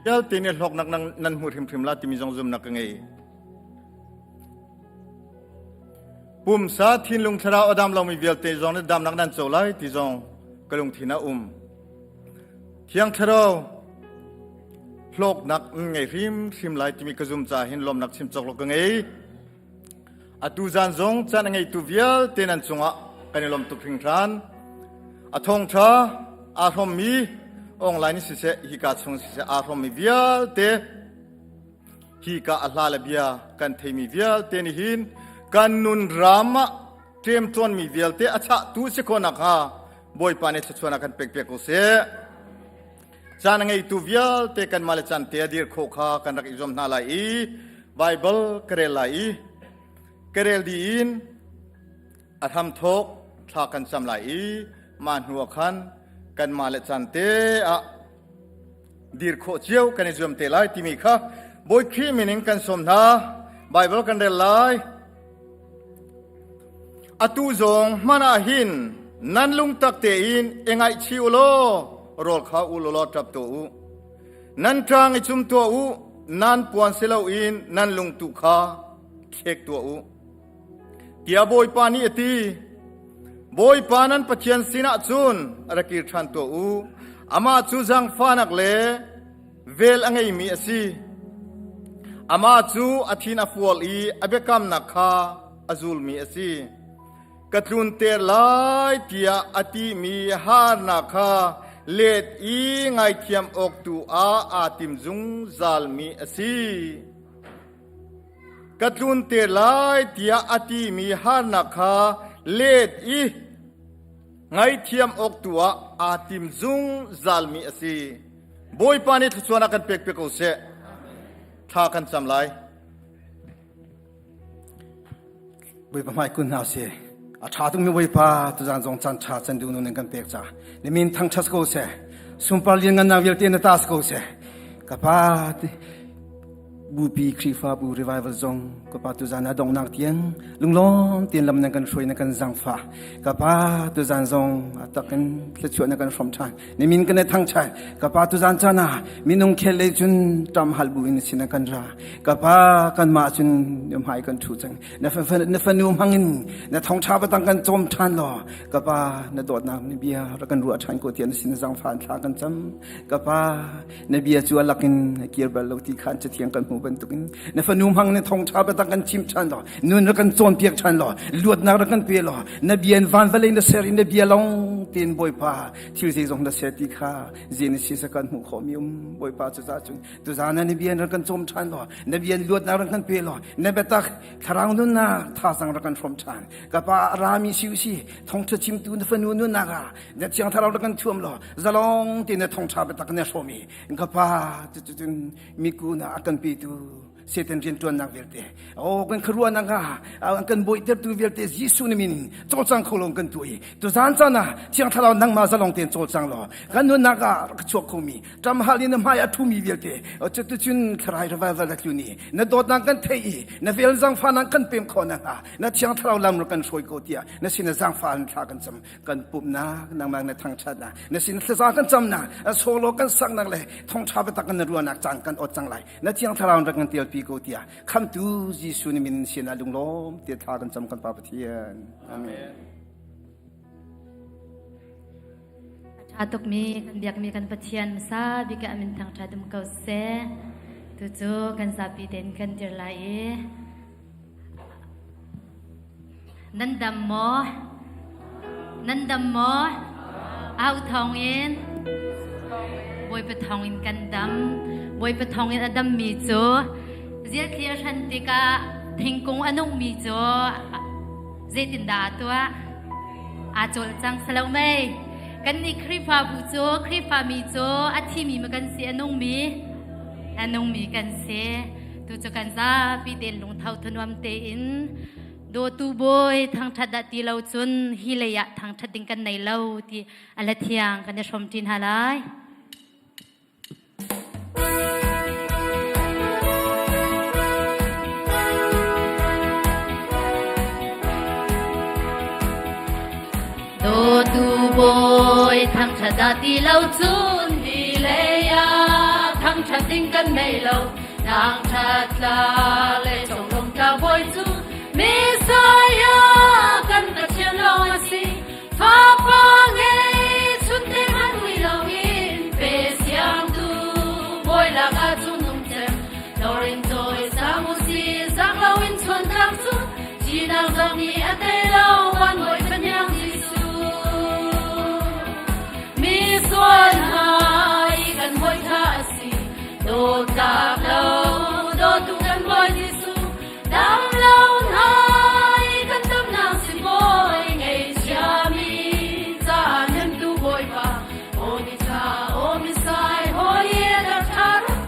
Vialte nih hlawknak nan hmu hrimhrim la timi zong zumnak ka ngei. Pumsa thinlung thlarau a dam lomi vialte zong nih damnak nan co lai ti zong ka lungthin ah um. Thiang Thlarau hlawknak ngei hrimhrim lai timi ka zum caah hin lawmnak chim cawk lo ka ngei. Atu zan zong caan a ngeitu vialte nan cungah kan i lawm tuk hringhran. A thawngṭha aa hrawmmi online in siseh hika chung siseh aa hrawmmi vialte hika a hla le bia kan theimi vialte nih hin kan nun ram ah ṭemṭawnmi vialte a chahtu si khawh nakhnga Bawipa nih thluachuah a kan pekpiak ko seh. Caan a ngeitu vialte kanmah le caan te a dir khawh kha kan rak i zuam hna lai i Baibal ka rel lai i ka rel dih in a hramthawk thla kan cam lai i mah hnu ah khan kanmah le caan te ah dir khawh cio kan i zuam te lai timi kha Bawi Khrih min in kan sawm hna. Baibal kan rel lai. Atu zong hmanh ah hin nan lungtak tein i ngaihchih u law rawl kha u law ṭap tuah u. Nan ṭang i cum tuah u, nan puan si loin nan lungtuh kha thlek tuah u. Tiah Bawipa nih a ti. Bawipa nan Pathian sinah cun ra kir ṭhan tuah u. Amah cu zaangfahnak le vel a ngeimi a si. Amah cu a thin a fual i a biakamnak kha a zulmi a si. Ka tlunter lai tiah a timi harnak kha let i ngaithiam awk tu ah aa tim zungzalmi a si. Ka tlunter lai tiah a timi harnak kha let i ngaithiam awk tu ah aa tim zungzalmi a si. Bawipa nih thluachuah a kan pek piak ko seh. Thla kan cam lai. Bawipa hmai kun hna sih. A ṭha tukmi Bawipa tuzaan zong caan ṭha can duh nun in kan pek ca. Na min thangṭhat ko seh. Sunpar lianngannak vialte na ta ko seh. Ka pa Bupi Khrihfabu revival zong ka pa tuzaan a donghnak tiang lunglawm tein lam nan kan hruai na kan zangfah. Ka pa tuzaan zong a takin thluachuah na kan hrawm ṭhan. Na min kan i thangṭhat. Ka pa tuzaan caan ah minung khel lei cun ṭam hal bu in sin kan ra. Ka pa kanmah cun na hmai kan ṭhu cang. Na fanu hmang in na thawngṭha batang kan cawm ṭhan law ka pa na dawtnak na bia rak kan ruah ṭhan ko tiah na sin zangfah thla kan cam. Ka pa na bia cu a lakin kir bal lo ti khan cathiang kan hmuh bantukin na fanu hmang na thawngṭha biatak kan chim ṭhan law nun rak kan cawnpiak ṭhan law luatnak rak kan pe law na bia in van vawlei na ser i na bia lawng tein Bawipa thil zeizong na ser ti kha Genesis ah kan hmuh khawhmi um Bawipa cu za cun tuzaan na bia rak kan cawm ṭhan law na bia in luatnak rak kan pe law na biatak thlarau nunnak thazang rak kan hrawm ṭhan ka pa rami si si thawngṭha chimtu na fanu nunnak ah na thiang thlarau rak kan thuam law zalong te na thawngṭha biatak na hrawm i ka pa cucun miku na a kan petu Satan rian ṭuannak vialte o kan khuaruahnak ah kan bawihtertu vialte Jesuh na min in cawlcang kho lo kan tuah i tuzaan caan ah thiang thlarau nangmah zalong tein cawlcang law kan nunnak ah rak chuak khomi ṭamhal in na hmai a ṭhumi vialte cuticun thlarau revival a tlun i na dawtnak kan theih i na vel zangfahnak kan pem khawh nakhnga na thiang thlarau lam rak kan hruai ko tiah na sin zangfah in thla kan cam kan pumhnak nangmah na thangṭhatnak na sin thlaza kan camnak solo kan saknak le thawngṭha biatak kan ruahnak caan kan ot cang lai na thiang thlarau rak kan telpi ko tiah khamtu Jesuh ni min sin ah lunglawm te thla kan cam kan Pa Pathian amen Tha tukmi kan biakmi kan Pathian sa bik ah min thangṭha dum ko seh tu cu kan zapi tein kan dir lai i Nan dam maw? Nan dam maw? Au thawngin Bawipa thawngin kan dam. Bawipa thawngin a dammi cu zilthli a hran tikah thingkung a nungmi cu zeitindah a tuah? Aa cawlcang si lo mei? Kannih Khrihfabu cu Khrihfami cu a thimi ma kan si a nungmi? A nungmi kan si. Tu cu kan zapi tein lungtho thanuam tein dawtu bawi thangṭhat dah ti lo cun hi lei ah thangṭhat ding kan nei lo ti a la thiang kan i hrawm ṭi hna lai. Dawtu bawi thangṭhat dah ti lo cun hi lei ah thangṭhat. ding kan nei lo. Nang ṭhat tla le conglawm tla bawi cu Messiah kan Pathian lawng a si. Fapa ngei chunte hmanh ui loin pe siangtu bawi lakah cungnung cem. Lorin cawi sang u si, zak loin chuan tlak cu Cinak zong nih a tei lo, van bawi fahniang Jesuh. Mi sual hna i kan hawi ṭha a si, dawtlak lo, dawtu kan Bawi Jesuh. Dam lo hna i kan damnak si bawi, ngeichiami caah hnemtu Bawipa. Aw ni ṭha, aw misai, hawi a ṭha rak,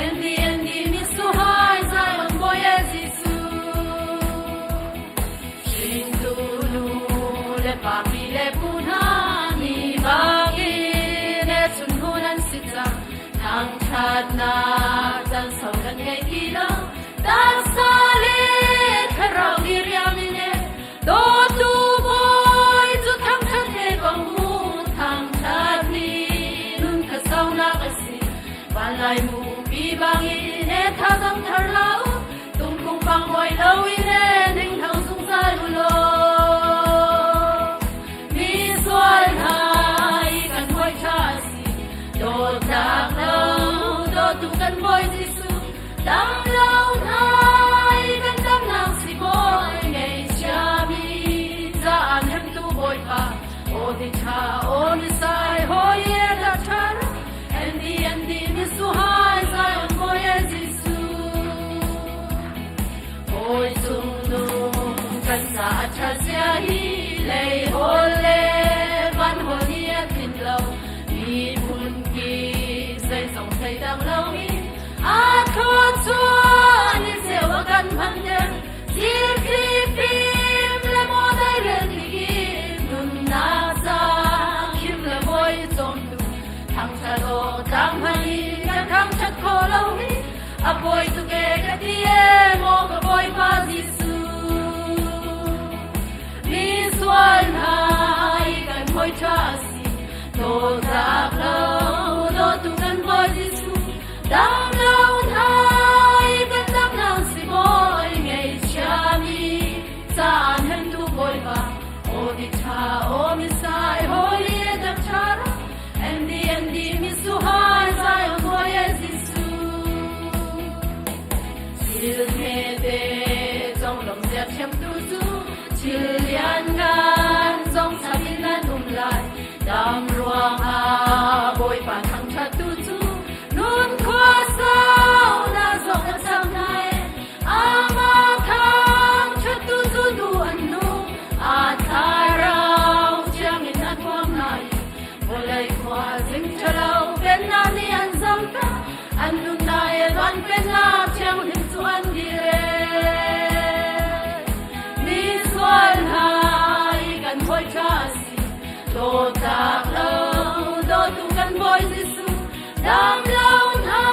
Andy Andy misuhai Zion Bawi Jesuh. Hringtu nu le pa pi le pu hna ni bangin e chun hun an si cang. Thangṭhatnak caan sau kan ngei ti lo. Taksa le thlarau diriam in e dawtu Bawi cu thangṭhat he ko mu. Thangṭhat ni nun kha saunak a si. Vanlai mupi bangin e thazang thar la u, tungkung pang hawi lo in e ning thang zungzal u law. Mi sual hna i kan hawi ṭha a si, dawtnak lo dawtu kan Bawi Jesuh, dam lo hna i kan damnak si Bawi, ngeichiami caah hnemtu Bawipa, aw ni ṭha, aw ni sai, hawi e dah ṭha Andy Andy misuhai Zion Bawi Jesuh. Hawi cung nung kan ca a ṭha zia hi lei hawl le van hawl hi a thin lo miphun ki zeizong thei dang lo in a thluachuah ni ceu a kan hmanter zilthli fim le maw dairel in nunnak ca khim le mawi cawmtu Thangṭhat awk tlang hmanh in kan thangṭhat khawh lo hi a pawi tuk e ka ti e maw ka Bawipa Jesuh. Mi sual hna i kan hawi ṭha a si, dawtnak lo dawtu kan Bawi Jesuh. Dam lo hna i kan damnak si Bawi ngeichiami caan hemtu Bawipa. Aw ni ṭha, aw misai, holy dam ṭha MD MD misuhai Zion Bawi Jesuh. Thil hmete conglawmh zia thiamtu cu thil lianngan zong chap in an um lai. Dam ruangah Bawipa thangṭhattu cu nun khua sau na zong a cang lai. Amah thangṭhattu cu duh an nung, a thlarau thiangin a thuam hna i vawlei khua zing ṭhalo pennak nih an zamter, an nunnak e van pennak thianghlim cu an dir e. Mi sual hna i kan hawi ṭha a si, dawtlak lo dawtu kan Bawi Jesuh, dam lo hna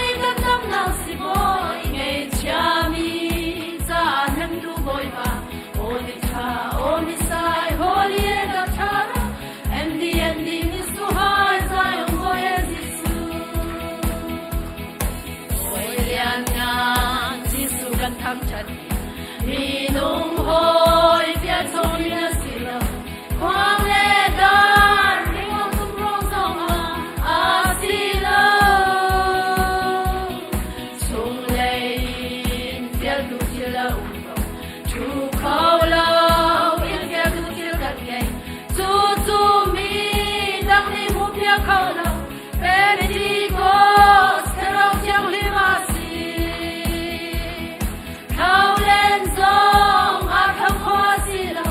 i kan damnak si Bawi, ngeichiami caah hnemtu Bawipa, aw ni ṭha, aw ni sai, holy da ṭha MD MD misuhai Zion Bawi Jesuh. Bawi lianngan Jesuh kan thangṭhat minung hawi bia chawmin a si lo khuang le dar ringawng tum ruang zongah a si lo chunglei in fialtu thil a um ko thu kho lo in fialtu thil kan ngei cu cu mi dang nih hmu piak kho lo Pentecost Thlarau Thianghlim a si. Thaulen zong a kham kho a si lo.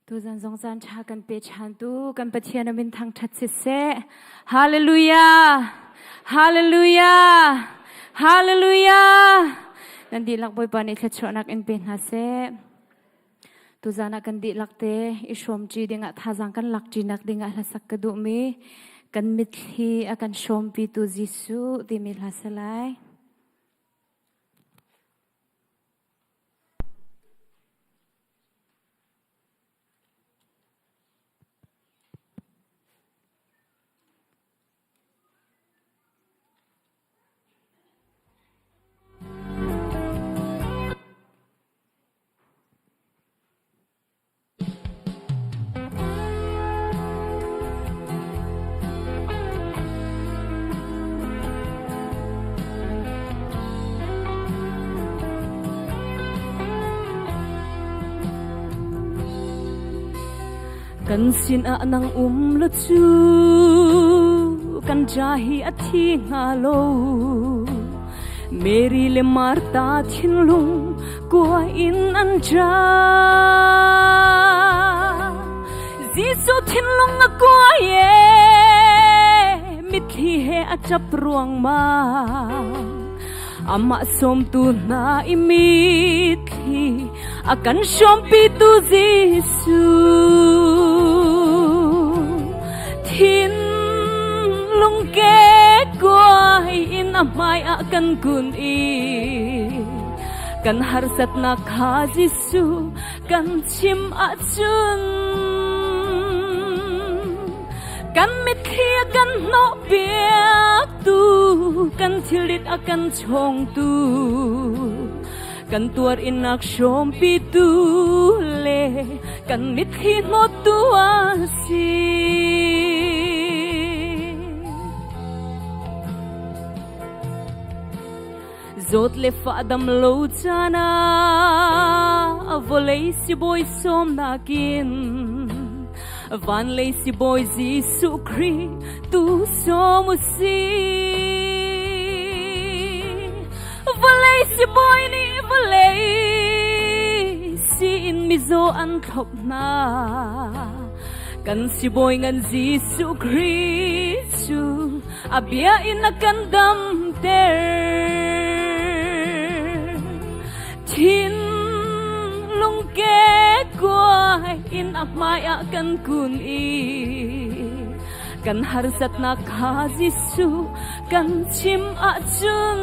Tuzan zong caan ṭha kan pe ṭhan tu kan Pathian a min thangṭhat siseh. Hallelujah! Hallelujah! Hallelujah! Nan dihlak Bawipa nih thluachuahnak in pe hna seh. Tuzan ah kan dihlak te i hrawmṭi dingah thazaang kan lakṭinak dingah hlasak ka duhmi kan mitthli a kan hrawmpitu Jesuh timi hla si lai. Kan sinah nang um lo cu kan ṭa hi a thi hnga lo. Mary le Martha thinlung kua in an ṭa. Jesuh thinlung a kua ye mitthli he a ṭap ruangmang. Amah sawmtu hna i mitthli a kan hrawmpitu Jesuh. Thinlung ke kuai in a hmai ah kan kun i kan harsatnak kha Jesuh kan chim ahcun kan mitthli a kan hnawh piaktu kan thilrit a kan chawngtu kan tuar innak hrawmpitu le kan mitthli hnawttu a si. Zawt le fah dam lo caan ah vawlei sibawi sawmnak in van lei sibawi Jesuh Khrih tu sawm u sih. Vawlei sibawi nih vawlei siin mizaw an thlop hna. Kan sibawi ngan Jesuh Khrih cu a bia in a kan damter. Thinlung ke kuai in a hmai ah kan kun i kan harsatnak kha Jesuh kan chim ahcun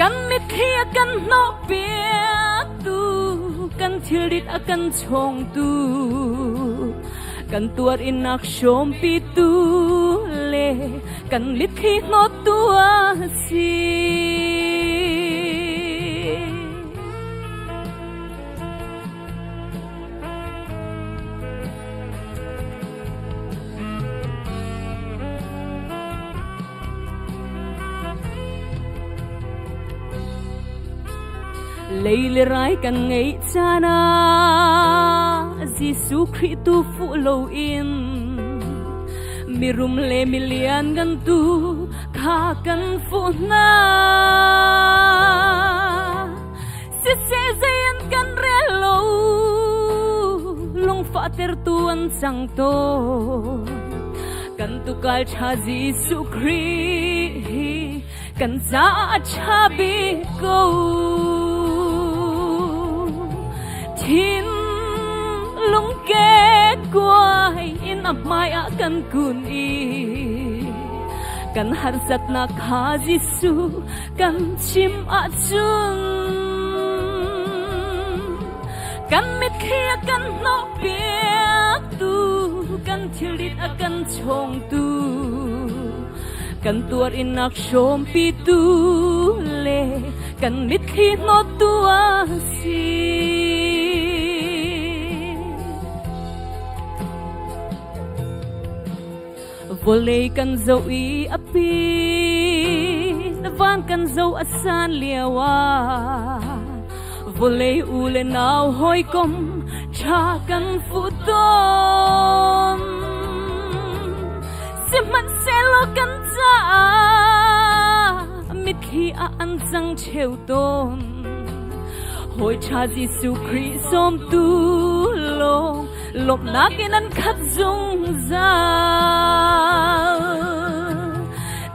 kan mitthli a kan hnawh piaktu kan thilrit a kan chawngtu kan tuar innak hrawmpitu le kan mitthli hnawttu a si. Lei le rai kan ngeih caan ah Jesuh Khrih tu fuh loin mirum le milian kan tu kha kan fuh hna. Siseh zei an kan rel lo lungfah tertu an cang tawn kan tukal ṭha Jesuh Khrih hi kan caah a ṭha bik ko thinlung ke kuai in a hmai ah kan kun i kan harsatnak kha Jesuh kan chim ahcun kan mitthli a kan hnawh piaktu kan thilrit a kan chawngtu kan tuar innak hrawmpitu le kan mitthli hnawttu a si. Vawlei kan zoh i a pi van kan zoh a san lio ah vawlei u le nau hawikom ṭha kan fuh tawn. Sihmanhsehlaw kan caah mitthli ah an cang cheu tawn. Hawi ṭha Jesuh Khrih sawmtu lawng lawmhnak in an khat zungzal.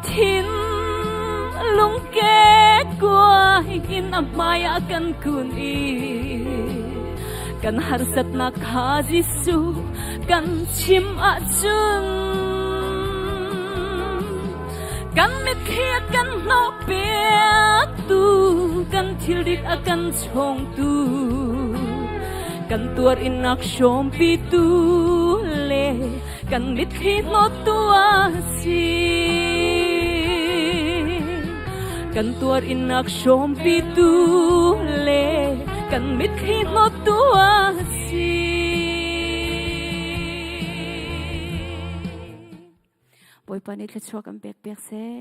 Thinlung ke. Ke kuai in a hmai ah kan kun i kan harsatnak kha Jesuh kan chim ahcun kan mitthli a kan hnawhpiaktu kan thilrit a kan chawngtu kan tuar innak hrawmpitu le kan mitthli hnawttu a si. Kan tuar innak hrawmpitu le kan mitthli hnawttu a si. Bawipa nih thluachuah kan pek piak seh.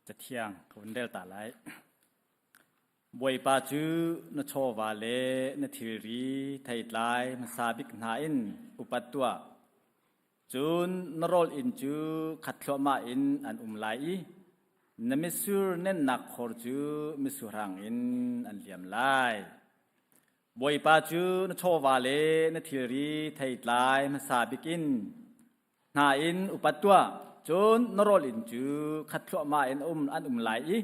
Cathiang ka vun rel ta lai. Bawipa cu na chawva le na thilri theitlai hmasa bik hna in upat tuah. Cun na rawl inn cu khat thluahmah in an um lai i na mitsur nennak khor cu mitsurhang in an liam lai. Bawipa cu na chawva le na thilri theitlai hmasa bik in hna in upat tuah. Cun na rawl inn cu khat thluahmah in an um lai i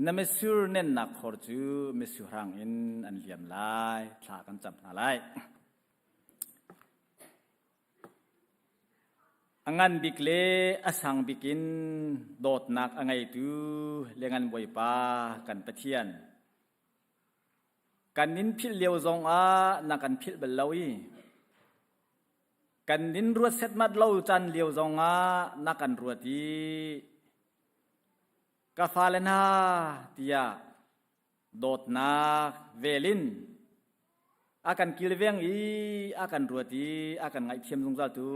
na mitsur nennak khor cu mitsurhang in an liam lai. Thla kan cam hna lai. A ngan bik le a sang bik in dawtnak a ngeitu Liangan Bawipa kan Pathian. Kan nin philh lio zong ah na kan philh bal lo i kan nin ruat setmat lo caan lio zong ah na kan ruat i ka fale hna tiah dawtnak vel in a kan kilveng i a kan ruat i a kan ngaihthiam zungzal tu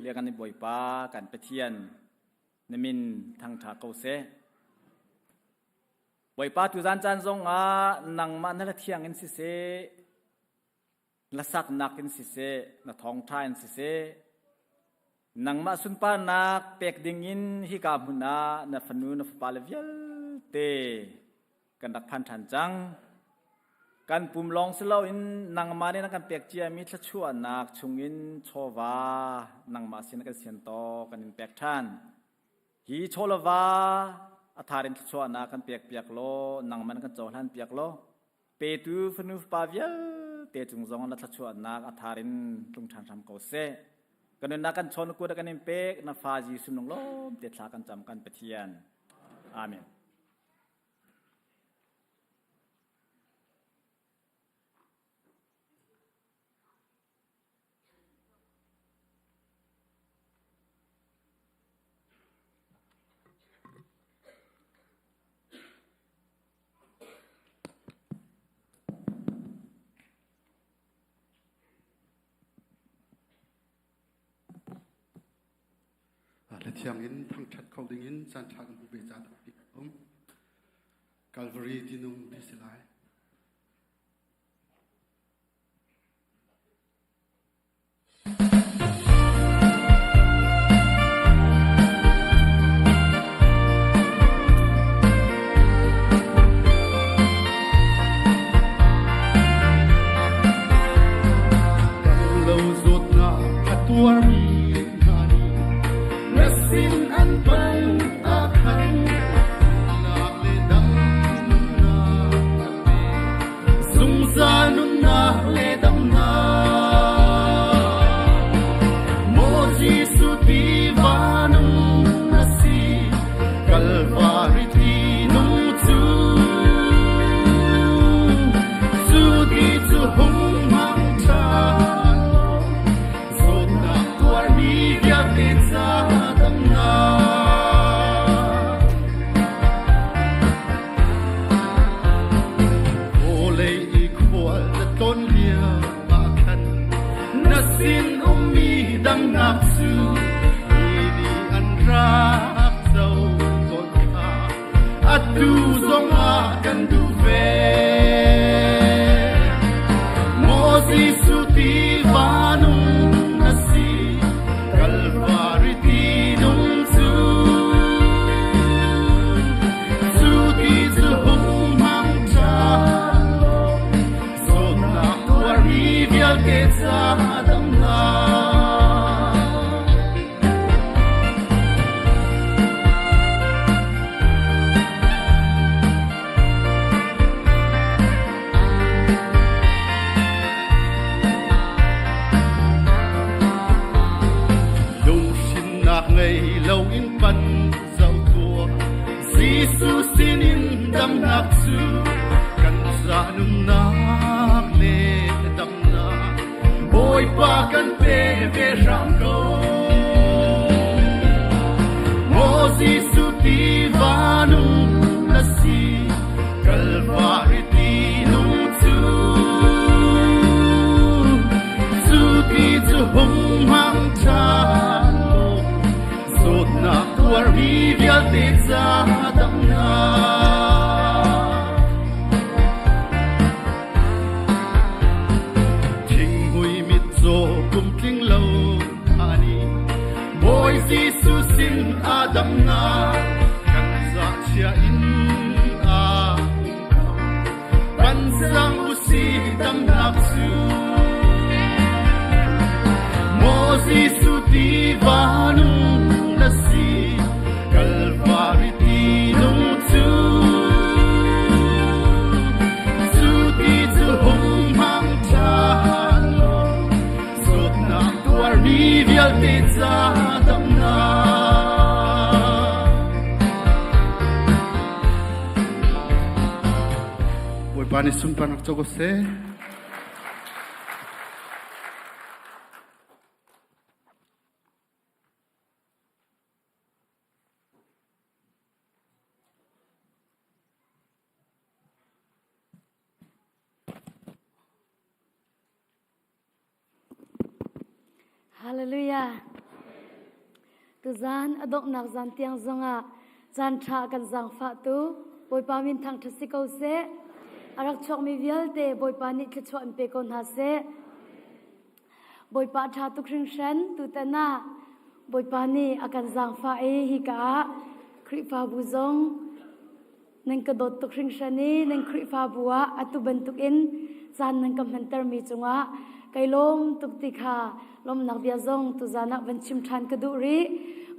liangan Bawipa kan Pathian na min thangṭha ko seh. Bawipa tuzan caan zong ah nangmah na la thiang in siseh, na saknak in siseh, na thawngṭha in siseh, nangmah sunparnak pek ding in hika hmun ah na fanu na fapa le vialte kan rak phan ṭhan cang. Kan pum lawng si loin nangmah nih na kan pek ciami thluachuahnak chungin chawva nangmah sin kan sian tawk kan in pek ṭhan. Hi chawlava a thar in thluachuahnak kan pek piak law nangmah na kan cohlan piak law petu fanu fapa vialte cung zong na thluachuahnak a thar in tlung ṭhan hram ko seh. Kan nunnak kan chawn kut kan in pek na fa Jesuh nung lawm te thla kan cam kan Pathian. Amen. Hla thiang in thangṭhat kho dingin caan ṭha kan hmu ve caan tampi um. Calvary tinung ti si lai. Lo zawtnak a tuarmi hna nih na sin an pan ah khan nak le damnak na pe zungzal nunnak le damnak Maw Jesuh tiva nung na si Kalvari ti nung cu Cu ti cu hung hmang ṭhan zawtnak tuarmi vialte ca damnak. Vawlei i khual na tlawn lio ah khan na sin ummi damnak cu mi nih an rak co tawn kha atu zongah kan duh ve. ca damnak. Lunghrinnak ngei loin pan zoh tuah Jesuh sinin damnak cu kan ca nunnak le damnak Bawipa kan pe ve hram ko. Maw Jesuh ti va nung na si Kalvari ti nung cu cu ti cu hung hmang ṭhan law zawtnak tuarmi vialte ca damnak. Thinghmui mitcaw kum tling lo ani Bawi Jesuh sin a damnak kan zahchia in a um ko. Pan sang usi damnak cu Maw Jesuh ti va nung na si Kalvari ti nung cu cu ti cu hung hmang ṭhan law zawtnak tuarmi vialte ca damnak. Bawipa nih sunparnak co ko seh. Hallelujah. Tuzan a donghnak zan tiang zongah caan ṭha kan zaangfah tu Bawipa min thangṭhat si ko seh. A rak chuakmi vialte Bawipa nih thluachuah in pe ko hna seh. Bawipa ṭha tuk hringhran tutan ah Bawipa nih a kan zaangfah i hika ah Khrihfabu zong Nan ka dawt tuk hringhran i nan Khrihfabu ah atu bantukin caan nan ka hmantermi cungah kai lawm tuk ti kha lawmhnak bia zong tuzan ah van chim ṭhan ka duh rih.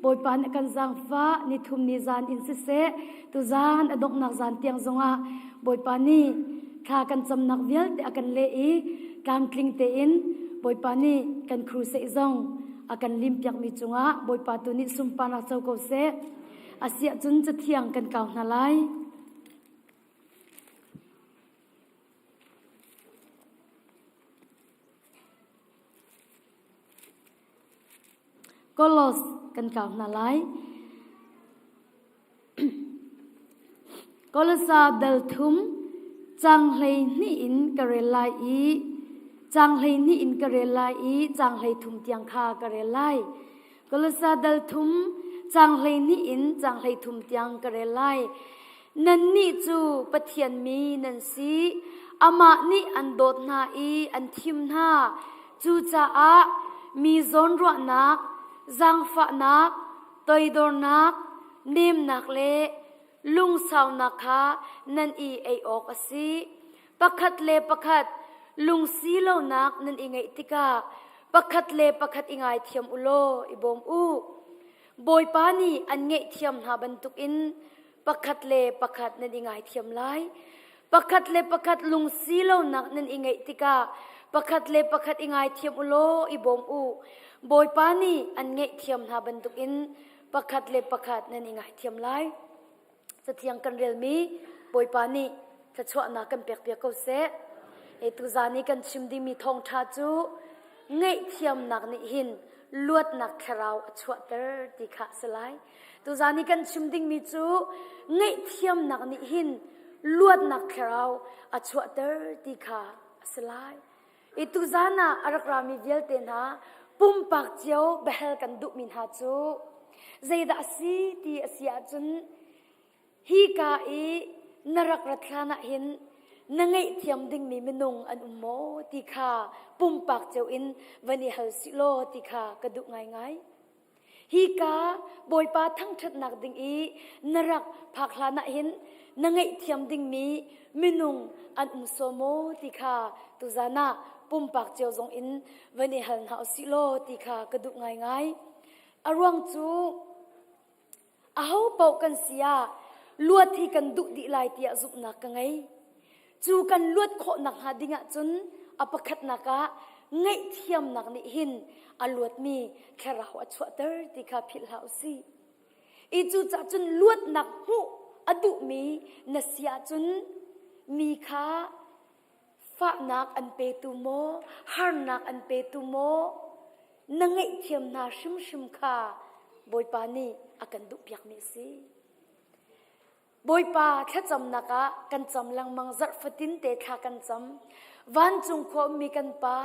Bawipa nih kan zaangfah nithum ni zan in siseh tuzan a donghnak zan tiang zongah Bawipa nih thla kan camnak vialte a kan leh i tlamtling tein Bawipa nih kan crusade zong a kan limpiakmi cungah Bawipa tu nih sunparnak co ko seh. Asiahcun cathiang kan kau hna lai. Kolos kan kau hna lai. Kolosa dal thum cang hlei hnih in ka rel lai i cang hlei hnih in ka rel lai i cang hlei thum tiang kha ka rel lai. Kolosa dal thum cang 12 in cang 13 tiang ka rel lai. Nannih cu Pathian mi nan si. Amah nih an dawt hna i an thim hna. Cucaah mi zawnruahnak, zaangfahnak, toidornak, nemnak le lungsaunak kha nan i ei awk a si. Pakhat le pakhat lungsi lonak nan i ngeih tikah pakhat le pakhat i ngaithiam u law i bawm u. Bawipa nih an ngaihthiam hna bantukin pakhat le pakhat nan i ngaithiam lai. Pakhat le pakhat lungsi lonak nan i ngeih tikah pakhat le pakhat i ngaithiam u law i bawm u. Bawipa nih an ngaihthiam hna bantukin pakhat le pakhat nan i ngaithiam lai. Cathiang kan relmi Bawipa nih thluachuahnak kan pekpiak ko seh. E tuzan i kan chim dingmi thawngṭha cu ngaihthiamnak nih hin luatnak thlarau a chuahter ti kha a si lai. Tuzan i kan chim dingmi cu ngaihthiamnak nih hin luatnak thlarau a chuahter ti kha a si lai. I tuzan ah a rak rami vialte hna pumpak cio biahal kan duhmi hna cu zeidah a si ti a si ahcun hika i na rak rat hlan ah hin na ngaihthiam dingmi minung an um maw ti kha pumpak cio in van i hal sih law ti kha ka duh ngaingai. Hika Bawipa thangṭhatnak ding i na rak phak hlan ah hin na ngaihthiam dingmi minung an um sual maw ti kha tuzan ah pumpak cio zong in van i hal hna usih law ti kha ka duh ngaingai. A ruang cu aho paoh kan si ah luat hi kan duh dih lai tiah zumhnak ka ngei. Cu kan luat khawh nakhnga ding ahcun a pakhatnak ah ngaihthiamnak nih hin a luatmi thlarau a chuahter ti kha philh hlah usih. I cucaah cun luatnak hmuh a duhmi na si ahcun mi kha fahnak an petu maw, harnak an petu maw, na ngaihthiam hna hrimhrim kha Bawipa nih a kan duhpiakmi a si. Bawipa thlacamnak ah kan cam lengmang zarh fatin te thla kan cam. Vancung khua ummi kan Pa,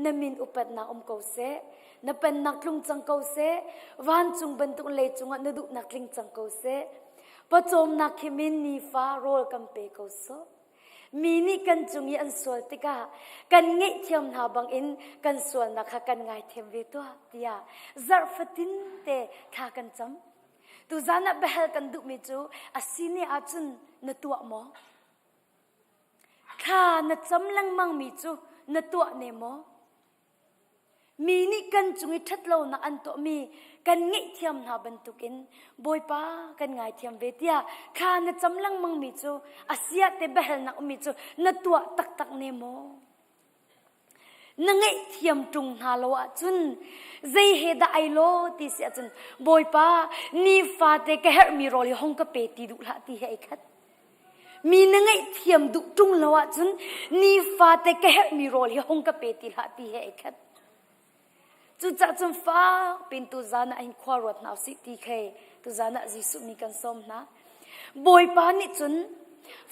na min upatnak um ko seh. Na pennak tlung cang ko seh. Vancung bantuk leicung ah na duhnak tling cang ko seh. Pawcawmnak khimin nifa rawl kan pe ko sawh. Mi nih kan cung i an sual tikah kan ngaihthiam hna bangin kan sualnak kha kan ngaithiam ve tuah tiah zarh fatin te thla kan cam. Tuzan ah biahal kan duhmi cu a si ne ahcun na tuah maw? Thla na cam lengmangmi cu na tuah ne maw? Mi nih kan cung i ṭhatlonak an tuahmi kan ngaihthiam hna bantukin Bawipa kan ngaithiam ve tiah thla na cam lengmangmi cu a siah te biahalnak ummi cu na tuah taktak ne maw? Na ngaihthiam ṭung hna lo ahcun zei he dah ai law ti si ahcun Bawipa nifate ka herhmi rawl hi hong ka pe ti duh hlah ti he ai khat. Mi na ngaihthiam duh ṭung lo ahcun nifate ka herhmi rawl hi hong ka pe ti hlah ti he ai khat. Cucaah cun fak pin tuzan ah hin khua ruat hna usih ti khi tuzan ah Jesuh mi kan sawm hna. Bawipa nih cun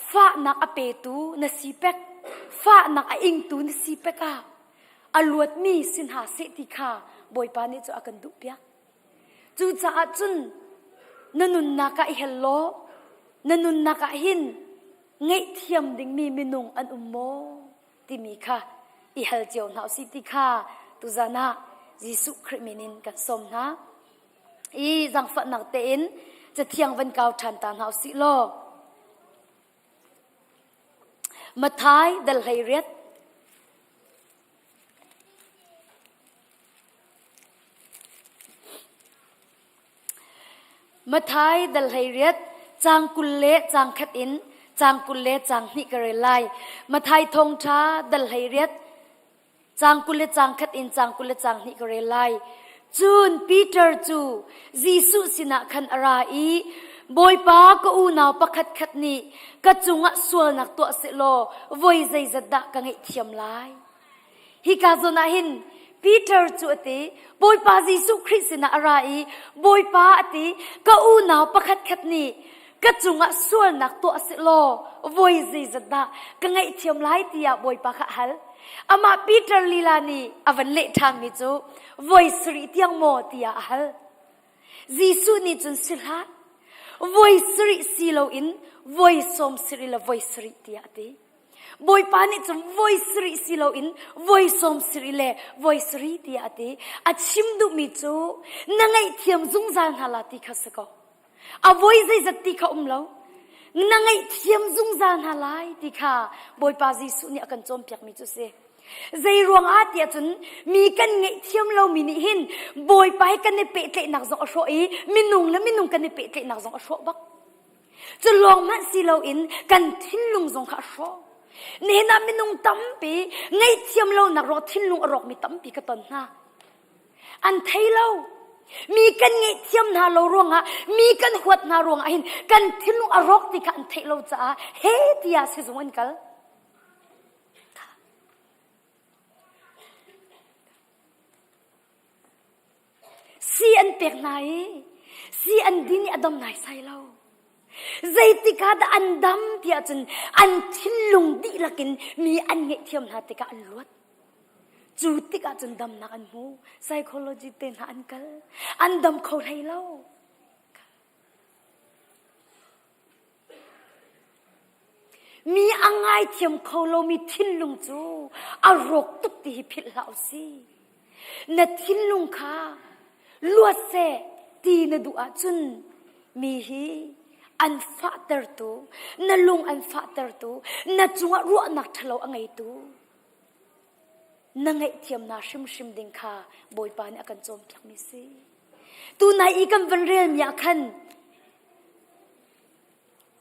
fahnak a petu na si pek, fahnak a ingtu na si pek ah a luatmi si hna seh ti kha Bawipa nih cu a kan duhpiak. Cucaah cun na nunnak ah i hel law na nunnak ah hin ngaihthiam dingmi minung an um maw? timi kha i hal cio hna usih ti kha tuzan ah Jesuh Khrih min in kan sawm hna. I zaangfahnak tein cathiang van kau ṭhan ta hna usih law Matthai dal 18 Matthai dal 18 caang 20 le caang khat in caang 20 le caang hnih ka rel lai. Matthai thawngṭha dal 18 caang 20 le caang khat in caang 20 le caang hnih ka rel lai. Cun Peter cu Jesuh sinah khan a ra i Bawipa ka unau pakhatkhat nih ka cungah sualnak tuah sehlaw voi zeizat dah ka ngaihthiam lai? Hika zawn ah hin Peter cu a ti, Bawipa Jesuh Khrih sinah a ra i Bawipa a ti, ka unau pakhatkhat nih ka cungah sualnak tuah sehlaw voi zeizat dah ka ngaihthiam lai tiah Bawipa kha a hal. Amah Peter lila nih a van leh ṭhanmi cu voi sarih tiang maw tiah a hal. Jesuh nih cun si hlah, voi sarih si loin voi sawm sarih le voi sarih tiah a ti. Bawipa nih cun voi sarih si loin voi sawm sarih le voi sarih tiah a ti. A chim duhmi cu na ngaihthiam zungzal hna la ti kha si ko. A voi zeizat ti kha um lo. Na ngaihthiam zungzal hna lai ti kha Bawipa Jesuh nih a kan cawnpiakmi cu si. Zei ruang ah tiah cun mi kan ngaihthiam lomi nih hin Bawipa he kan i pehtlaihnak zong a hrawh i minung le minung kan i pehtlaihnak zong a hrawh bak. Cu lawng hmanh si loin kan thinlung zong kha a hrawh. Nihin ah minung tampi ngaihthiam lonak ruang thinlung a rawkmi tampi ka ton hna. An thei lo. Mi kan ngaihthiam hna lo ruangah, mi kan huat hna ruangah hin kan thinlung a rawk ti kha an theih lo caah he tiah sizung an kal. Si an pek hna i si an din i a dam naisai lo. Zeitik ah dah an dam tiah cun an thinlung dihlak in mi an ngaihthiam hna tikah an luat. Cu tikah cun damnak an hmu. Psychology te hna an kal. An dam kho hlei lo. Mi a ngaithiam kho lomi thinlung cu a rawk tuk ti hi philh hlah u sih. Na thinlung kha luat seh ti na duh ahcun mi hi an fahtertu, na lung an fahtertu, na cungah ruahnak ṭhalo a ngeitu. Na ngaihthiam hna hrimhrim ding kha Bawipa nih a kan cawnpiakmi si. Tunai i kan van relmi ah khan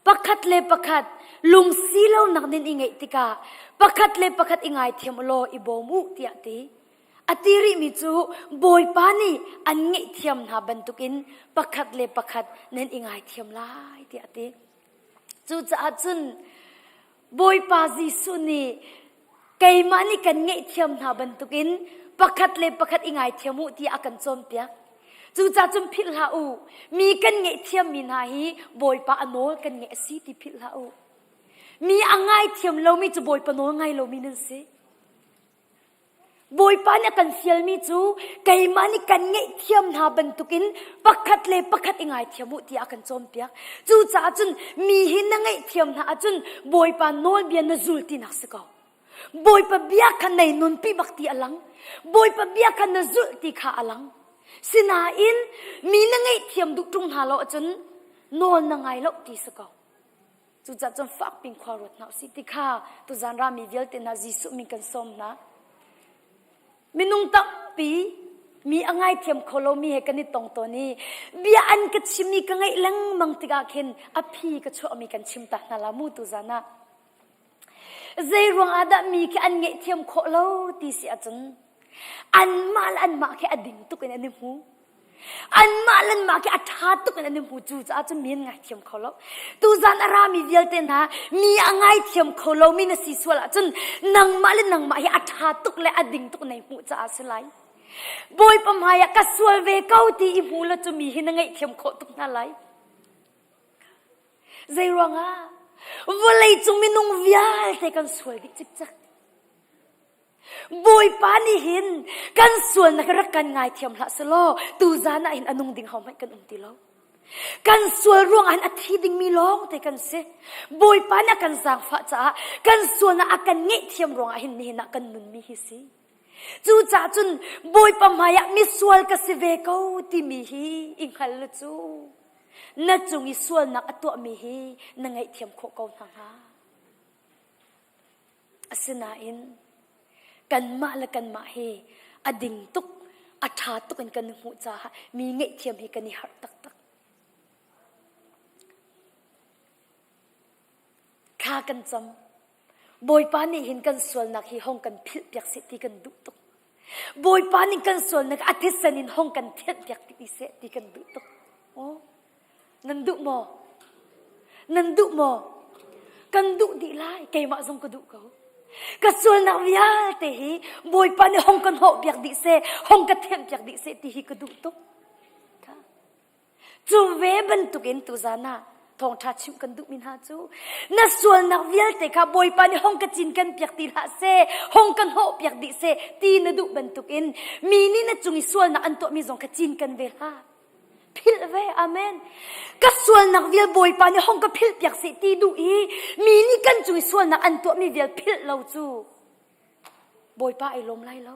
pakhat le pakhat lungsi lonak nin i ngeih tikah pakhat le pakhat i ngaithiam u law i bawm u tiah ti. A ti rihmi cu Bawipa nih an ngaihthiam hna bantukin pakhat le pakhat nan i ngaithiam lai tiah a ti. Cucaah cun Bawipa Jesuh nih keimah nih kan ngaihthiam hna bantukin pakhat le pakhat i ngaithiam u tiah a kan cawnpiak. Cucaah cun philh hlah u. Mi kan ngaihthiammi hna hi Bawipa a nawl kan ngaih a si ti philh hlah u. Mi a ngaithiam lomi cu Bawipa nawl ngai lomi nan si. Bawipa nih a kan fialmi cu keimah nih kan ngaihthiam hna bantukin pakhat le pakhat i ngaithiam u tiah a kan cawnpiak. Cucaah cun mi hi na ngaihthiam hna ahcun Bawipa nawlbia na zul tinak si ko. Bawipa bia kha nei nunpi bak ti a lang. Bawipa bia kha na zulh ti kha a lang. Sinain mi na ngaihthiam duh ṭung hna lo ahcun nawl na ngai lo ti si ko. Cucaah cun fakpi in khua ruat hna usih ti kha tuzan rami vialte hna Jesuh min kan sawm hna. Minung tampi mi a ngaithiam kho lomi he kan i tong tawn i bia an ka chimmi ka ngaih lengmang tikah khin a phi ka chuahmi kan chim ta hna la mu tuzan ah. Zei ruang ah dah mi khi an ngaihthiam khawh lo ti si ahcun anmah le anmah khi a ding tuk in an i hmu. Anmah le anmah khi a ṭha tuk in an i hmu cu caah cun mi an ngaithiam kho lo. Tuzan a rami vialte hna mi a ngaithiam kho lomi na si sual ahcun nangmah le nangmah hi a ṭha tuk le a ding tuk nei hmuh caah a si lai. Bawipa hmai ah ka sual ve ko ti i hmu la cu mi hi na ngaihthiam khawh tuk hna lai. Zei ruangah? Vawleicung minung vialte kan sual dih cikcek. Bawipa nih hin kan sualnak rak kan ngaithiam hlah selaw tuzan ah hin a nung ding hohmanh kan um ti lo. Kan sual ruangah hin a thi dingmi lawng te kan si. Bawipa nih a kan zaangfah caah kan sualnak a kan ngaihthiam ruangah hin nihin ah kan nunmi hi si. Cucaah cun Bawipa hmaiah misual ka si ve ko timi hi i hngal lu cu na cung i sualnak a tuahmi hi na ngaihthiam khawh ko hna hnga. Asinain kanmah le kanmah hi a ding tuk, a ṭha tuk in kan i hmuh caah mi ngaihthiam hi kan i harh taktak. Thla kan cam. Bawipa nih hin kan sualnak hi hong kan philhpiak seh ti kan duh tuk. Bawipa nih kan sualnak a thisen in hong kan thianhpiak ti seh ti kan duh tuk. Oh. Nan duh maw? Nan duh maw? Kan duh dih lai. Keimah zong ka duh ko. Ka sualnak vialte hi Bawipa nih hong kan hawh piak dih seh, hong ka thianh piak dih seh ti hi ka duh tuk. Cu ve bantukin tuzan ah thawngṭha chimh kan duhmi hna cu na sualnak vialte kha Bawipa nih hong ka cin kan piak ti hlah seh, hong kan hawh piak dih seh ti na duh bantukin mi nih na cung i sualnak an tuahmi zong kha cin kan ve hlah. Philh ve, amen. Ka sualnak vial Bawipa nih hong ka philh piak seh ti duh i mi nih kan cung i sualnak an tuahmi vial philh lo cu Bawipa ai lawm lai lo.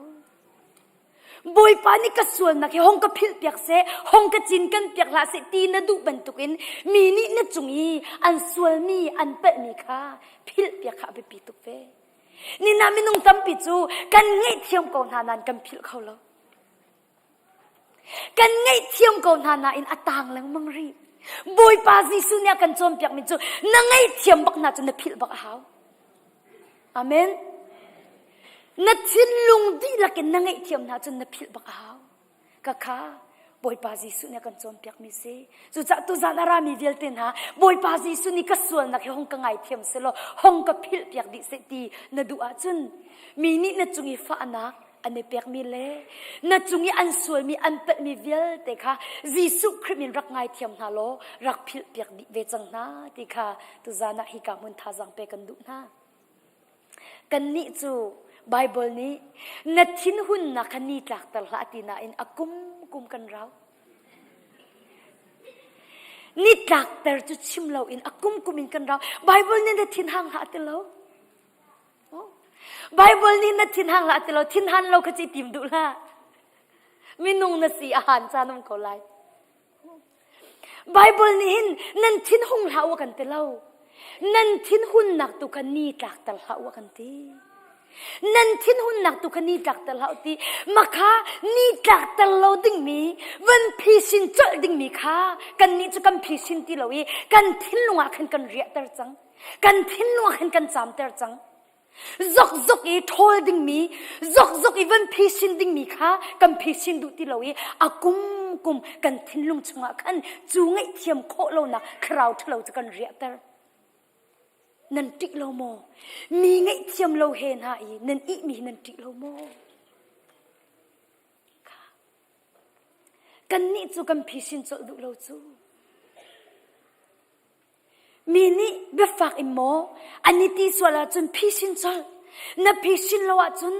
Bawipa nih ka sualnak hi hong ka philh piak seh, hong ka cin kan piak hlah seh ti na duh bantukin mi nih na cung i an sualmi, an palhmi kha philh piak kha a biapi tuk ve. Nina minung tampi cu kan ngaihthiam ko hna nain kan philh kho lo. Kan ngaihthiam ko hna nain a tang lengmang rih. Bawipa Jesuh nih a kan cawnpiakmi cu na ngaihthiam bak hna cu na philh bak a hau. Amen. Na thinlung dihlak in na ngaihthiam hna cun na philh bak a hau. Ka kha Bawipa Jesuh nih a kan cawnpiakmi si. Cucaah tuzan a rami vialte hna Bawipa Jesuh nih ka sualnak hi hong ka ngaithiam selaw hong ka philhpiak dih seh ti na duh ahcun mi nih na cung i fahnak an i pekmi le na cung i an sualmi an palhmi vialte kha Jesuh Khrih min rak ngaithiam hna law rak philhpiak dih ve cang hna ti kha tuzan ah hika hmun thazaang pe kan duh hna. Kannih cu Baibal nih na thinhunnak kha ni tlakter hlah ti nain a kum kum kan rau. Ni tlakter cu chim loin a kum kum in kan rau. Baibal nih na thinhang hlah ti lo. Baibal nih na thinhang hlah ti lo. Thinhan lo kha ci tim duh hlah. Minung na si a han caan um ko lai. Baibal nih hin nan thinhung hlah u a kan ti lo. Nan thinhunnak tu kha ni tlakter hlah u a kan ti. Nan thinhunnak tu kha ni tlakter hlah u ti. Makha ni tlakter lo dingmi, van phisin colh dingmi kha kannih cu kan phisin ti lo i kan thinlung ah khan kan riahter cang. Kan thinlung ah khan kan caamter cang. Zokzok i ṭhawl dingmi, zokzok i van phisin dingmi kha kan phisin duh ti lo i a kum kum kan thinlung chungah khan cu ngaihthiam khawh lonak thlarau ṭhalo cu kan riahter. Nan ṭih lo maw? Mi ngaihthiam lo he hna i nan ihmi hi nan ṭih lo maw? Kannih cu kan phisin colh duh lo cu. Mi nih biafak in maw an i ti sual ahcun phisin colh. Na phisin lo ahcun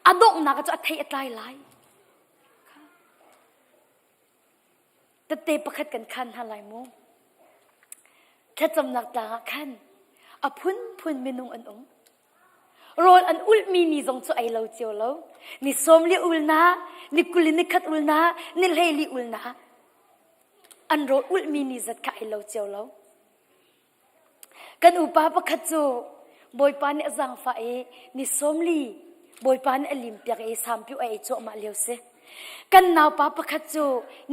a donghnak cu a thei a tlai lai. Tette pakhat kan khan hna lai mu. Thlacamnak tlang ah khan a phunphun minung an um. Rawl an ulhmi ni zong cu ei lo cio lo. Ni sawm li ul na, ni kul ni khat ul na, ni hlei li ul na. An rawl ulhmi ni zat kha ei lo cio lo. Kan upa pakhat cu Bawipa nih a zaangfah i ni sawmli Bawipa nih a limpiak i sampiu a ei cuahmah lio si. Kan naupa pakhat cu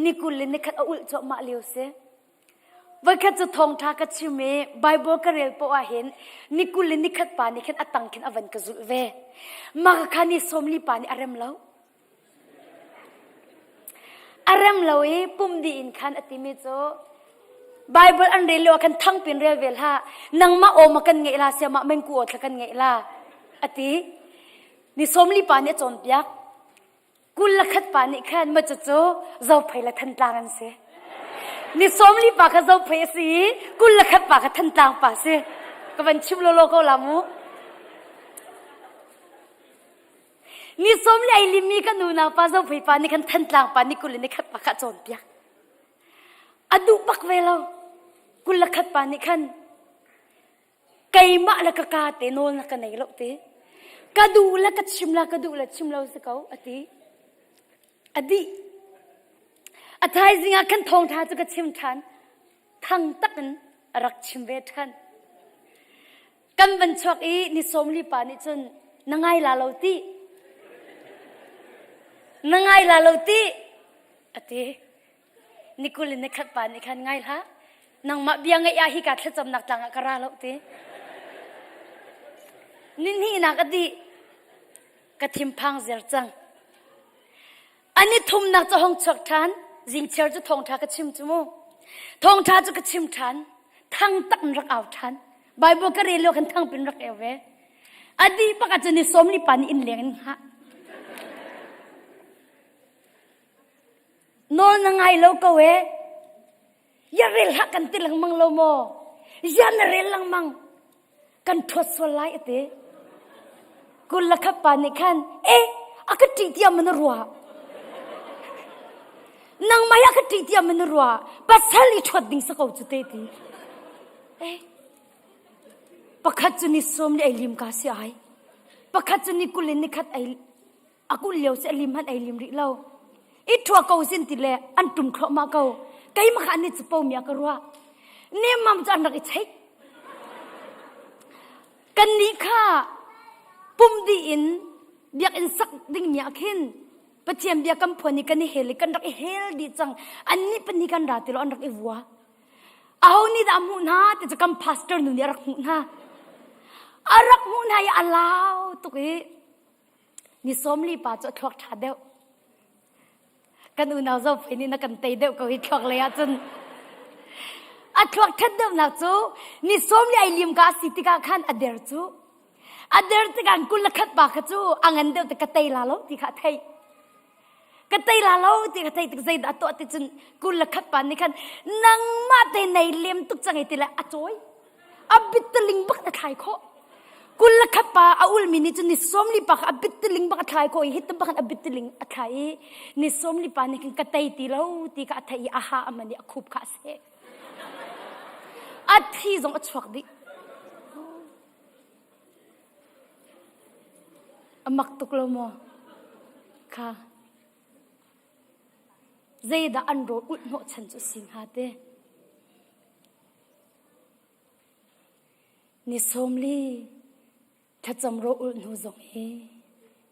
ni 20 le nikhat a ulh cuahmah lio si. Voikhat cu thawngṭha ka chim i Bible ka rel poah ah hin ni 20 le nikhat pa nih khin a tang khin a van ka zulh ve. Mah kha ni sawmli pa nih a rem lo. A rem lo i pum dih in khan a timi cu Bible an rel lio ah khan thangpin rel ve hlah. Nangmah aw ma kan ngeih la siamah mengku aw thla kan ngeih la a ti. Ni sawmli pa nih a cawnpiak. 20 le khat pa nih khan ma cucu Zophei le Thantlang an si. Ni sawmli pa kha Zophei a si i 21 pa kha Thantlang pa a si. Ka van chim lawlaw ko la mu. Ni sawm le ei limi kan unau pa Zophei pa nih khan Thantlang pa ni 20 le ni khat pa kha a cawnpiak. A duh bak ve lo. 21 pa nih khan keimah le ka ka te nawl na ka nei lo te. Ka duh le ka chim la ka duh le chim lo si ko a ti. A dih. A thaizing ah khan thawngtha cu ka chim ṭhan. Thang tak in a rak chim ve ṭhan. Kan van chuak i ni sawmli pa nih cun na ngai la lo ti. Na ngai la lo ti a ti. Ni 20 in ni khat pa nih khan ngai hlah. Nangmah bia ngaih ah hika thlacamnak tlang ah ka ra lo ti. Ni hnihnak a dih. Ka thinphang zer cang. An i thumnak cu hong chuak ṭhan. Zingchiar cu thawngṭha ka chim cu mu. Thawngṭha cu ka chim ṭhan. Thang tak in rak au ṭhan. Bible ka rel lio khan thang pin rak eu ve. A dih bak ahcun ni sawm li pa nih inn leng in hngah. Nawl na ngai lo ko e. Ya rel hlah kan ti lengmang lo maw? Ya na rel lengmang. Kan ṭhuat sual lai a ti. 20 le khat pa nih khan, e, a ka ṭih tiah maw na ruah? Nangmah a ka ṭih tiah maw na ruah? Pasal i ṭhuat ding si ko cu te ti. Eh, pakhat cu ni sawm li ei lim ka si ai. Pakhat cu ni 20 in ni khat ei a kulh lio si a lim hmanh ei lim rih lo i ṭhua ko sin ti le an ṭum thluahmah ko keimah kha an i capo mi ah ka ruah nemmam cu an rak i cheik kannih kha pum dih in biakinn sak dingmi ah khin Pathian bia kan phuan i kan i hel i kan rak i hel dih cang annih pahnih kan ra ti lo an rak i vua aho nih dah a hmuh hna ti cu kan pastor nu nih a rak hmuh hna a rak hmuh hna i a lau tuk i Ni 40 pa cu a thluak ṭha deuh. Kan unau Zophei nih na kan tei deuh ko hi thluak lei ahcun. A thluak ṭhat deuhnak cu ni 40 ai lim ka a si tikah khan a der cu. A der tikah 21 pa kha cu a ngan deuh tik ka tei la lo ti kha a theih. Ka tei la lo ti ka theih tik zeidah a tuah ti cun 21 pa nih khan nangmah te nei lem tuk cang i ti le a cawi. A bitteling bak na thlai khawh. 21 pa a ulmi nih cun ni 40 pa kha a bitteling bak a thlai khawh i hitin bak a bitteling a thlai i ni 40 pa nih khan ka tei ti lo ti kha a theih i a ha a man i a khup kha a seh. A thi zong a chuak dih. A mak tuk lo maw? Kha. Zeidah an rawl ulh hnawhchan cu si hnga te? Ni 40. Thlacam ro ulh hnu zong hi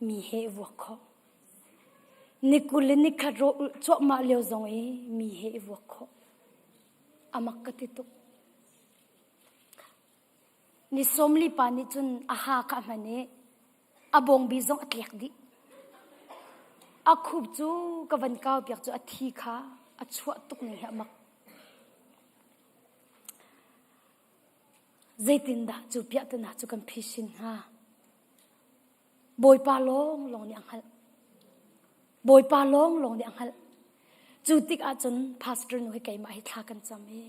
mi he i vuak khawh. Ni 20 le nikhat ro ulh cuahmah lio zong i mi he i vuak khawh. Amak ka ti tuk. Ni 40 pa nih cun a ha kha a hman i a bawngbi zong a tlek dih. A khup cu ka van kau piak cu a thi kha a chuah tuk ning hi a mak. Zeitindah cu piahtana cu kan phisin hnga? Bawipa lawnglawng nih a hngalh. Bawipa lawnglawng nih a hngalh. Cu tik ahcun pastor nu hi keimah hi thla kan cam i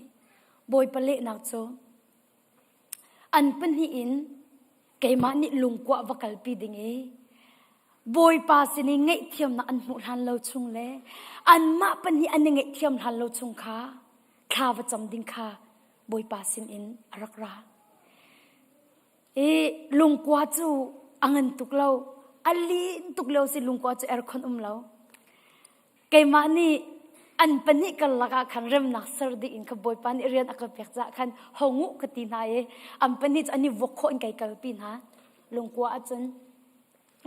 Bawipa lehnak cu an pahnih in keimah nih lungkua va kalpi ding i Bawipa sin i ngaihthiamnak an hmuh hlan lo chung le anmah pahnih an i ngaihthiam hlan lo chung kha thla va cam ding kha Bawipa sin in a rak ra. I lungkua cu a ngan tuk lo. A lin tuk lio si lungkua cu aircon um lo. Keimah nih an pahnih karlak ah khan remnak ser ding in kha Bawipa nih rian a ka pek caah khan hongu ka ti hna i an pahnih cu an i vuak khawh in kai kalpi hna. Lungkua ahcun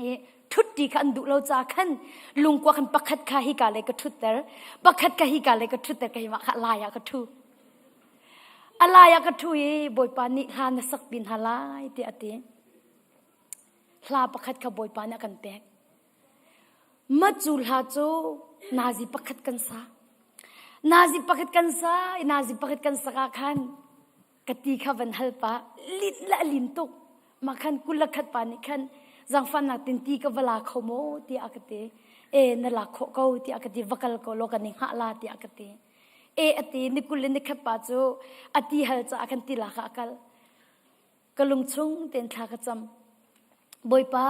i ṭhutti kha an duh lo caah khan lungkua khan pakhat kha hika lei ka ṭhutter pakhat kha hika lei ka ṭhutter keimah kha a lai ah ka ṭhu a lai ah ka ṭhu i Bawipa nih hla na sakpi hna lai tiah a ti hla pakhat kha Bawipa nih a kan pek ma cu hla cu nazi pakhat kan sa nazi pakhat kan sa i nazi pakhat kan sak ah khan ka ti kha van hal pah lin le a lin tuk mah khan kul khat pa nih khan zangfahnak tin ti ka va la kho maw tiah a ka ti e na lak khawh ko tiah a ka ti va kal ko law kan i hngah la tiah a ka ti e a ti ni kul le ni khat pa cu a ti hal caah khan ti lak ah a kal ka lung chung tein thla ka cam Bawipa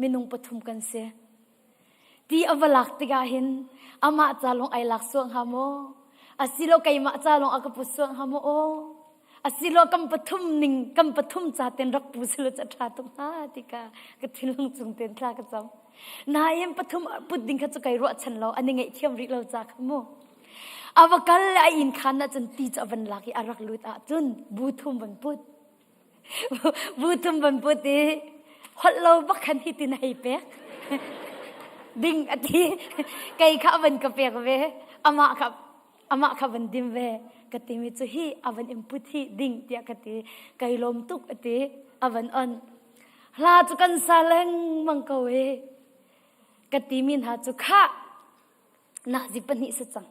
minung pathum kan si ti a va lak tikah hin amah ca lawng ai lak sual hnga maw asilo keimah ca lawng a ka put sual hnga maw aw asilo kan pathum ning kan pathum ca ten rak pu silo ca ṭha tuk hnga ti ka ka thinlung chung ten thla ka cam nain pathum put ding kha cu kai ruahchan lo an i ngaihthiam rih lo ca kha mu a va kal le a inn khan ah cun ti cu a van lak i a rak lut ah cun bu thum van put Bu thum van put i holh lo bak khan hitin a hei pek. Ding a ti. Kei kha a van ka pek ve. Amah kha amah kha van dim ve. Ka timi cu hi a van in put hi ding tiah ka ti. Kai lawm tuk a ti. A van on. Hla cu kan sa lengmang ko e. Ka timi hna cu khah nazi pahnih si cang.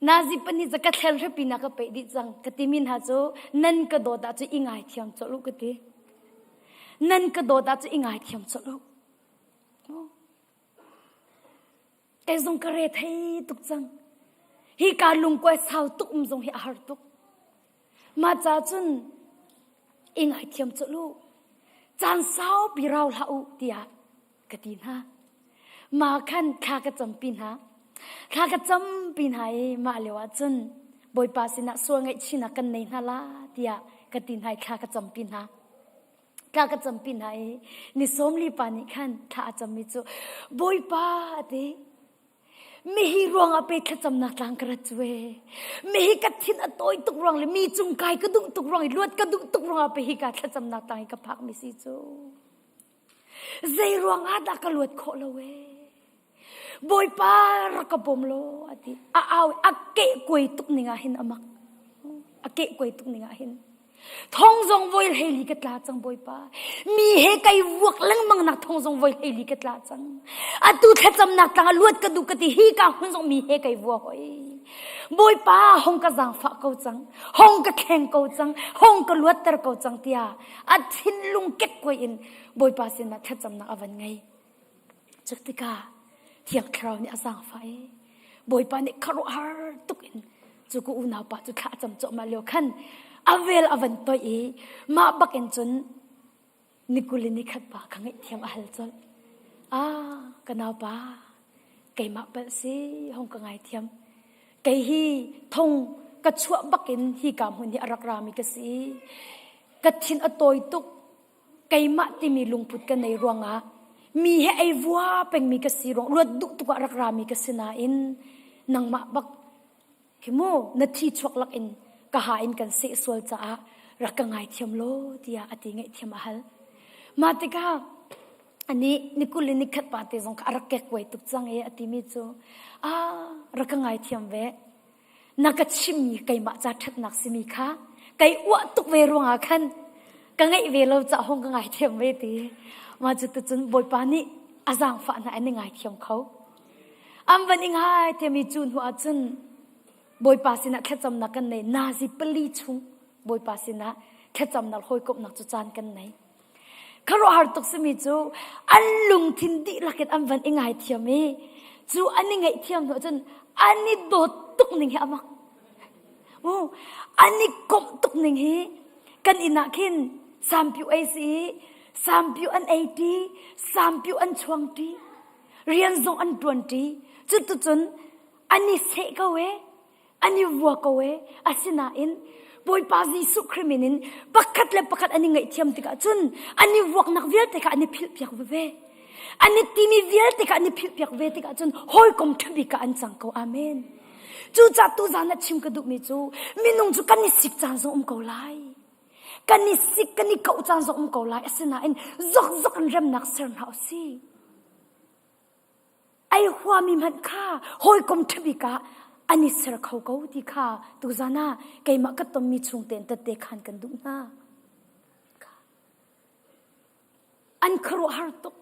Nazi pahnih cu ka thlen hrepi na ka peih dih cang ka timi hna cu nan ka dawt ah cu i ngaithiam colh u ka ti. Nan ka dawt ah cu i ngaithiam colh u. Kei zong ka re thei tuk cang. Hi ka lungkuai sau tuk um zong hi a har tuk. Mah ca cun i ngaithiam colh u. Caan saupi rau hlah u tiah ka ti hna. Mah khan thla ka campi hna. Thla ka campi hna i mah lio ah cun Bawipa sinah sual ngaihchihnak kan nei hna la tiah ka ti hna i thla ka campi hna. Thla ka campi hna i ni 40 pa nih khan thla a cammi cu Bawipa a ti. Mihi ruangah pe thlacamnak tlang ka rat cu ee. Mihi ka thin a tawi tuk ruang le mi cung kai ka duh tuk ruang i luat ka duh tuk ruangah pe hi ka thlacamnak tlang i ka phak mi si cu. Zei ruangah dah ka luat khawh lo ee? Bawipa rak ka bawm law a ti. A au a keh kuai tuk ning ah hin a mak. A keh kuai tuk ning ah hin. Thong zong voi hleili ka tla cang Bawipa. Mi he kai vuak lengmang nak thong zong voi hleili ka tla cang. Atu thlacamnak tlang ah luat ka duh ka ti hi ka hmun zong mi he kai vua hoi. Bawipa hong ka zaangfah ko cang. Hong ka thleng ko cang. Hong ka luatter ko cang tiah a thinlung kekkuai in Bawipa sinah thlacamnak a van ngei. Cu tikah Thiang Thlarau nih a zaangfah i Bawipa nih khuaruahhar tuk in cu ka unaupa cu thla a cam cuahmah lio khan a vel a van toih i mah bak in cun ni 20 le ni khat pa kha ngaihthiam a hal colh. Ah, ka naupa, keimah palh si hong ka ngaithiam. Kei hi thong ka chuah bak in hi ka hmun hi a rak rami ka si. Ka thin a tawi tuk. Keimah timi lungput ka nei ruangah mi he ei vua pengmi ka si ruang luat duh tuk ah rak rami ka si nain nangmah bak hi mu na thi chuak lak in ka ha in kan seh sual caah. Rak ka ngaithiam law tiah a ti ngaihthiam a hal. Mah tikah ani ni kul le nikhat pa te zong kha a rak kekkuai tuk cang i a timi cu ah rak ka ngaithiam ve. Na ka chimmi keimah ca ṭhatnak simi kha kei uah tuk ve ruangah khan ka ngeih ve lo ca hong ka ngaithiam ve ti. Mah cu tucun Bawipa nih a zaangfah hna an i ngaithiam kho. An van i ngaithiam i cu hnu ah cun Bawipa sinah thlacamnak kan nei. Nazi pali chung Bawipa sinah thlacamnak hawikomhnak cu caan kan nei. Khuaruahhar tuk simi cu an lungthin dihlak in an van i ngaithiam i cu an i ngaihthiam hnu cun an i dawt tuk ning hi a mak. An i komh tuk ning hi kan inn ah khin sampiu ei si i sampiu an ei ṭi, sampiu an chuang ṭi, rian zong an ṭuan ṭi. Cuticun an i seh ko ee. An i vua ko ee. Asinain Bawipa Jesuh Khrih min in pakhat le pakhat an i ngaihthiam tikah cun an i vuaknak vialte kha an i philhpiak veve. An i timi vialte kha an i philhpiak ve tikah cun hawikom ṭhabik ah an cang ko. Amen. Cucaah tuzan ah chim ka duhmi cu minung cu kan i sik caan zong um ko lai. Kan i sik kan i koh caan zong um ko lai. Asinain zokzok in remnak ser hna u sih. Ei huami hmanh kha hawikom ṭhabik ah an i ser kho ko ti kha tuzan ah keimah ka tonmi chung tein tette khan kan duh hna. An khuaruahhar tuk.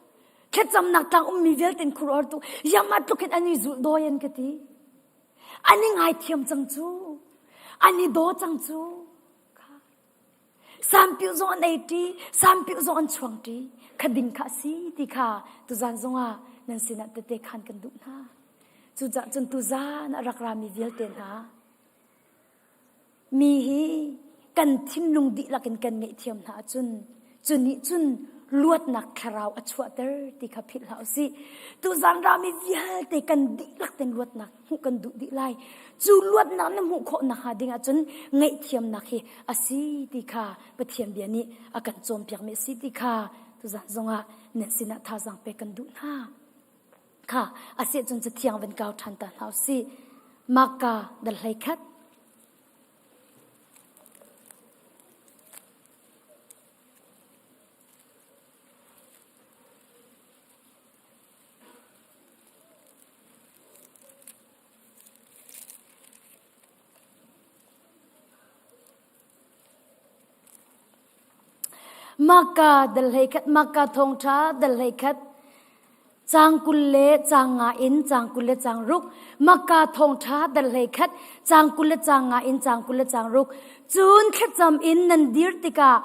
Thlacamnak tlang ummi vialte in khuaruahhar tuk. Yama tluk in an i zulh dawi an ka ti. An i ngaithiam cang cu. An i daw cang cu. Sampiu zong an ei ṭi, sampiu zong an chuang ṭi. Kha ding kha a si ti kha tuzan zongah nan sinah tete khan kan duh hna. Cucaah cun tuzan a rak rami vialte hna, mi hi kan thinlung dihlak in kan ngaihthiam hna ahcun cu nih cun luatnak thlarau a chuahter ti kha philh hlah usih. Tuzan rami vialte kan dihlak ten luatnak hmuh kan duh dih lai. Cu luatnak na hmuh khawh nakhnga ding ahcun ngaihthiamnak hi a si ti kha Pathian bia nih a kan cawnpiakmi a si ti kha tuzan zongah nan sinah thazaang pek kan duh hna. Kha a si ahcun cathiang van kau ṭhan ta hna usih. Marka dal 11 Maka dal 11 Maka thawngṭha dal 11 Caang 20 le caang nga in caang 20 le caang ruk Maka thawngṭha dal 11 caang 20 le caang nga in caang 20 le caang ruk Cun thlacam in nan dir tikah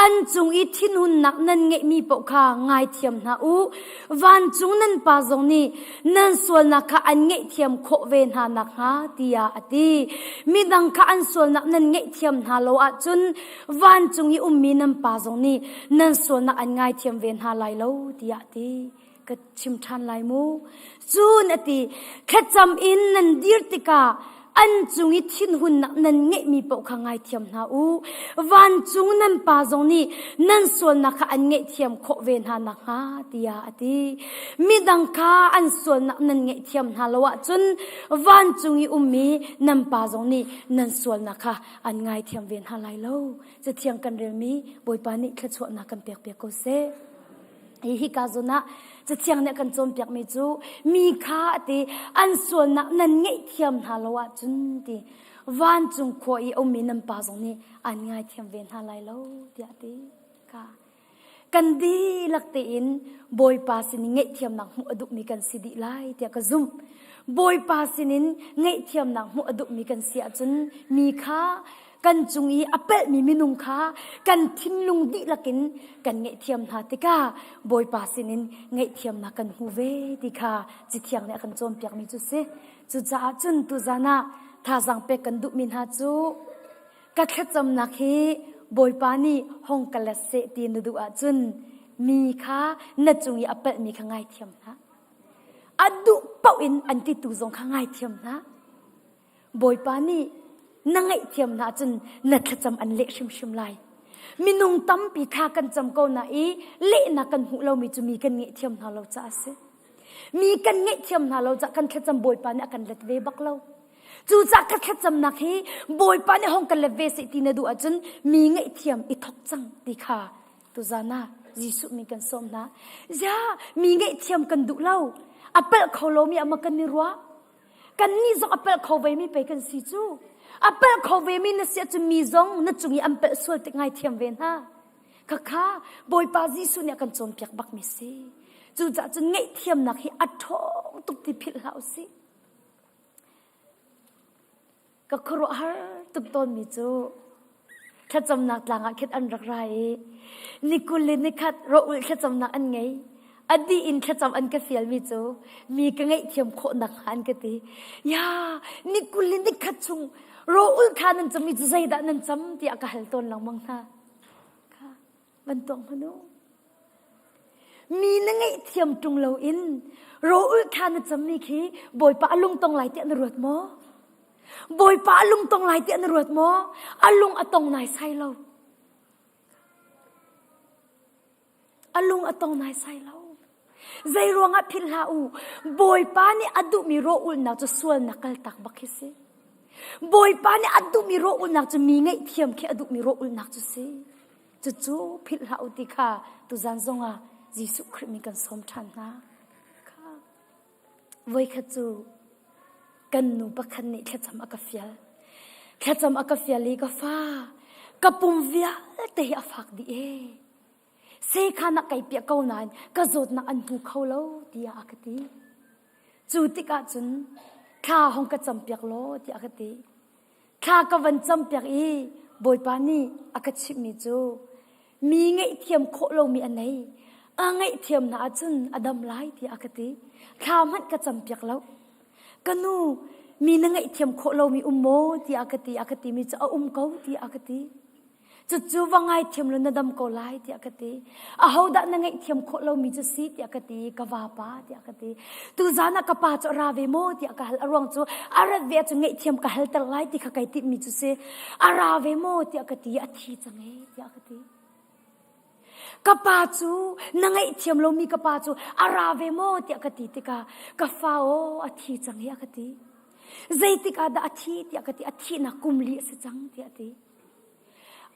an cung i thinhunnak nan ngeihmi paoh kha ngaithiam hna u. Vancung nan Pa zong nih nan sualnak kha an ngaihthiam khawh ve hna nakhnga tiah a ti. Midang kha an sualnak nan ngaihthiam hna lo ahcun vancung i ummi nan Pa zong nih nan sualnak an ngaithiam ve hna lai lo tiah a ti. Ka chim ṭhan lai mu. Cun a ti, thlacam in nan dir tikah an cung i thinhunnak nan ngeihmi paoh kha ngaithiam hna u. Vancung nan Pa zong nih nan sualnak kha an ngaihthiam khawh ve hna nakhnga tiah a ti. Midang kha an sualnak nan ngaihthiam hna lo ahcun vancung i ummi nan Pa zong nih nan sualnak kha an ngaithiam ve hna lai lo. Cathiang kan relmi Bawipa nih thluachuahnak kan pekpiak ko seh. Hi hika zawn ah Cathiang nih a kan cawnpiakmi cu mi kha a ti an sualnak nan ngaihthiam hna lo ahcun ti vancung khua i a ummi nan pa zong nih an ngaithiam ve hna lai lo tiah a ti. Ka kan dihlak tein Bawipa sin i ngaihthiamnak hmuh a duhmi kan si dih lai tiah ka zumh. Bawipa sinin ngaihthiamnak hmuh a duhmi kan si ahcun mi kha kan cung i a pelhmi minung kha kan thinlung dihlak in kan ngaihthiam hna tikah Bawipa sinin ngaihthiamnak kan hmu ve ti kha Cathiang nih a kan cawnpiakmi cu si. Cucaah cun tuzan ah thazaang pek kan duhmi hna cu ka thlacamnak hi Bawipa nih hong ka let seh ti na duh ahcun mi kha na cung i a palhmi kha ngaithiam hna. A duh paoh in an titu zong kha ngaithiam hna. Bawipa nih na ngaihthiam hna cun na thlacam an leh hrimhrim lai. Minung tampi thla kan cam ko na i lehnak kan hmuh lomi cu mi kan ngaihthiam hna lo caah a si. Mi kan ngaihthiam hna lo caah kan thlacam Bawipa nih a kan let ve bak lo. Cucaah ka thlacamnak hi Bawipa nih hong kan let ve seh ti na duh ahcun mi ngaihthiam i thok cang ti kha tuzan ah Jesuh min kan sawm hna. Zia mi ngaihthiam kan duh lo. A palh kho lomi ah ma kan i ruah. Kan nih zong a palh kho ve mi pei kan si cu. A palh kho ve mi na si ahcun mi zong na cung i an palh sual tik ngaithiam ve hna. Khakha Bawipa Jesuh nih a kan cawnpiak bak mi si. Cucaah cun ngaihthiamnak hi a ṭhawng tuk ti philh hlah usih. Ka khuaruahhar tuk tawnmi cu thlacamnak tlang ah khin an rak ra i ni 20 le nikhat rawh-ulh thlacamnak an ngei. A dih in thlacam an ka fialmi cu mi ka ngaihthiam khawh nakhnga an ka ti. Ya, ni 20 le nikhat chung rawh-ulh thla nan cammi cu zeidah nan cam tiah ka hal tawn lengmang hna. Kha, van tuak hmanh u. Mi na ngaihthiam ṭung loin rawlulh thla na cammi khi Bawipa a lungtong lai tiah na ruat maw? Bawipa a lungtong lai tiah na ruat maw? A lung a tong naisai lo. A lung a tong naisai lo. Zei ruangah philh hlah u. Bawipa nih a duhmi rawlulhnak cu sualnak kaltak bak khi si. Bawipa nih a duhmi rawlulhnak cu mi ngaihthiam khi a duhmi rawlulhnak cu si. Cucu philh hlah u ti kha tuzan zongah Jesuh Khrih min kan sawm ṭhan hna. Kha. Voikhat cu kan nu pakhat nih thlacam a ka fial. Thlacam a ka fial i ka fa, ka pum vialte hi a fak dih ee. Sekhan ah kai piah ko nain ka zawtnak an hmu kho lo tiah a ka ti. Cu tikah cun thla hong ka campiak law tiah a ka ti. Thla ka van campiak i Bawipa nih a ka chimhmi cu mi ngaihthiam khawh lomi a nei. A ngaihthiam hna ahcun a dam lai tiah a ka ti. Thla hmanh ka campiak lo. Ka nu, mi na ngaihthiam khawh lomi um maw tiah a ka ti. A ka timi cu a um ko tiah a ka ti. Cucu va ngaithiam law na dam ko lai tiah ka ti. Ahodah na ngaihthiam khawh lomi cu si tiah ka ti. Ka vapa tiah ka ti. Tuzan ah ka pa cu a ra ve maw tiah ka hal. A ruang cu a rat ve ahcun ngaihthiam ka halter lai ti kha kai timhmi cu si. A ra ve maw tiah ka ti. A thi cang ee tiah ka ti. Ka pa cu na ngaihthiam lomi ka pa cu a ra ve maw tiah ka ti tikah ka fa aw a thi cang hi a ka ti. Zeitik ah dah a thi tiah ka ti. A thihnak kum li a si cang tiah a ti.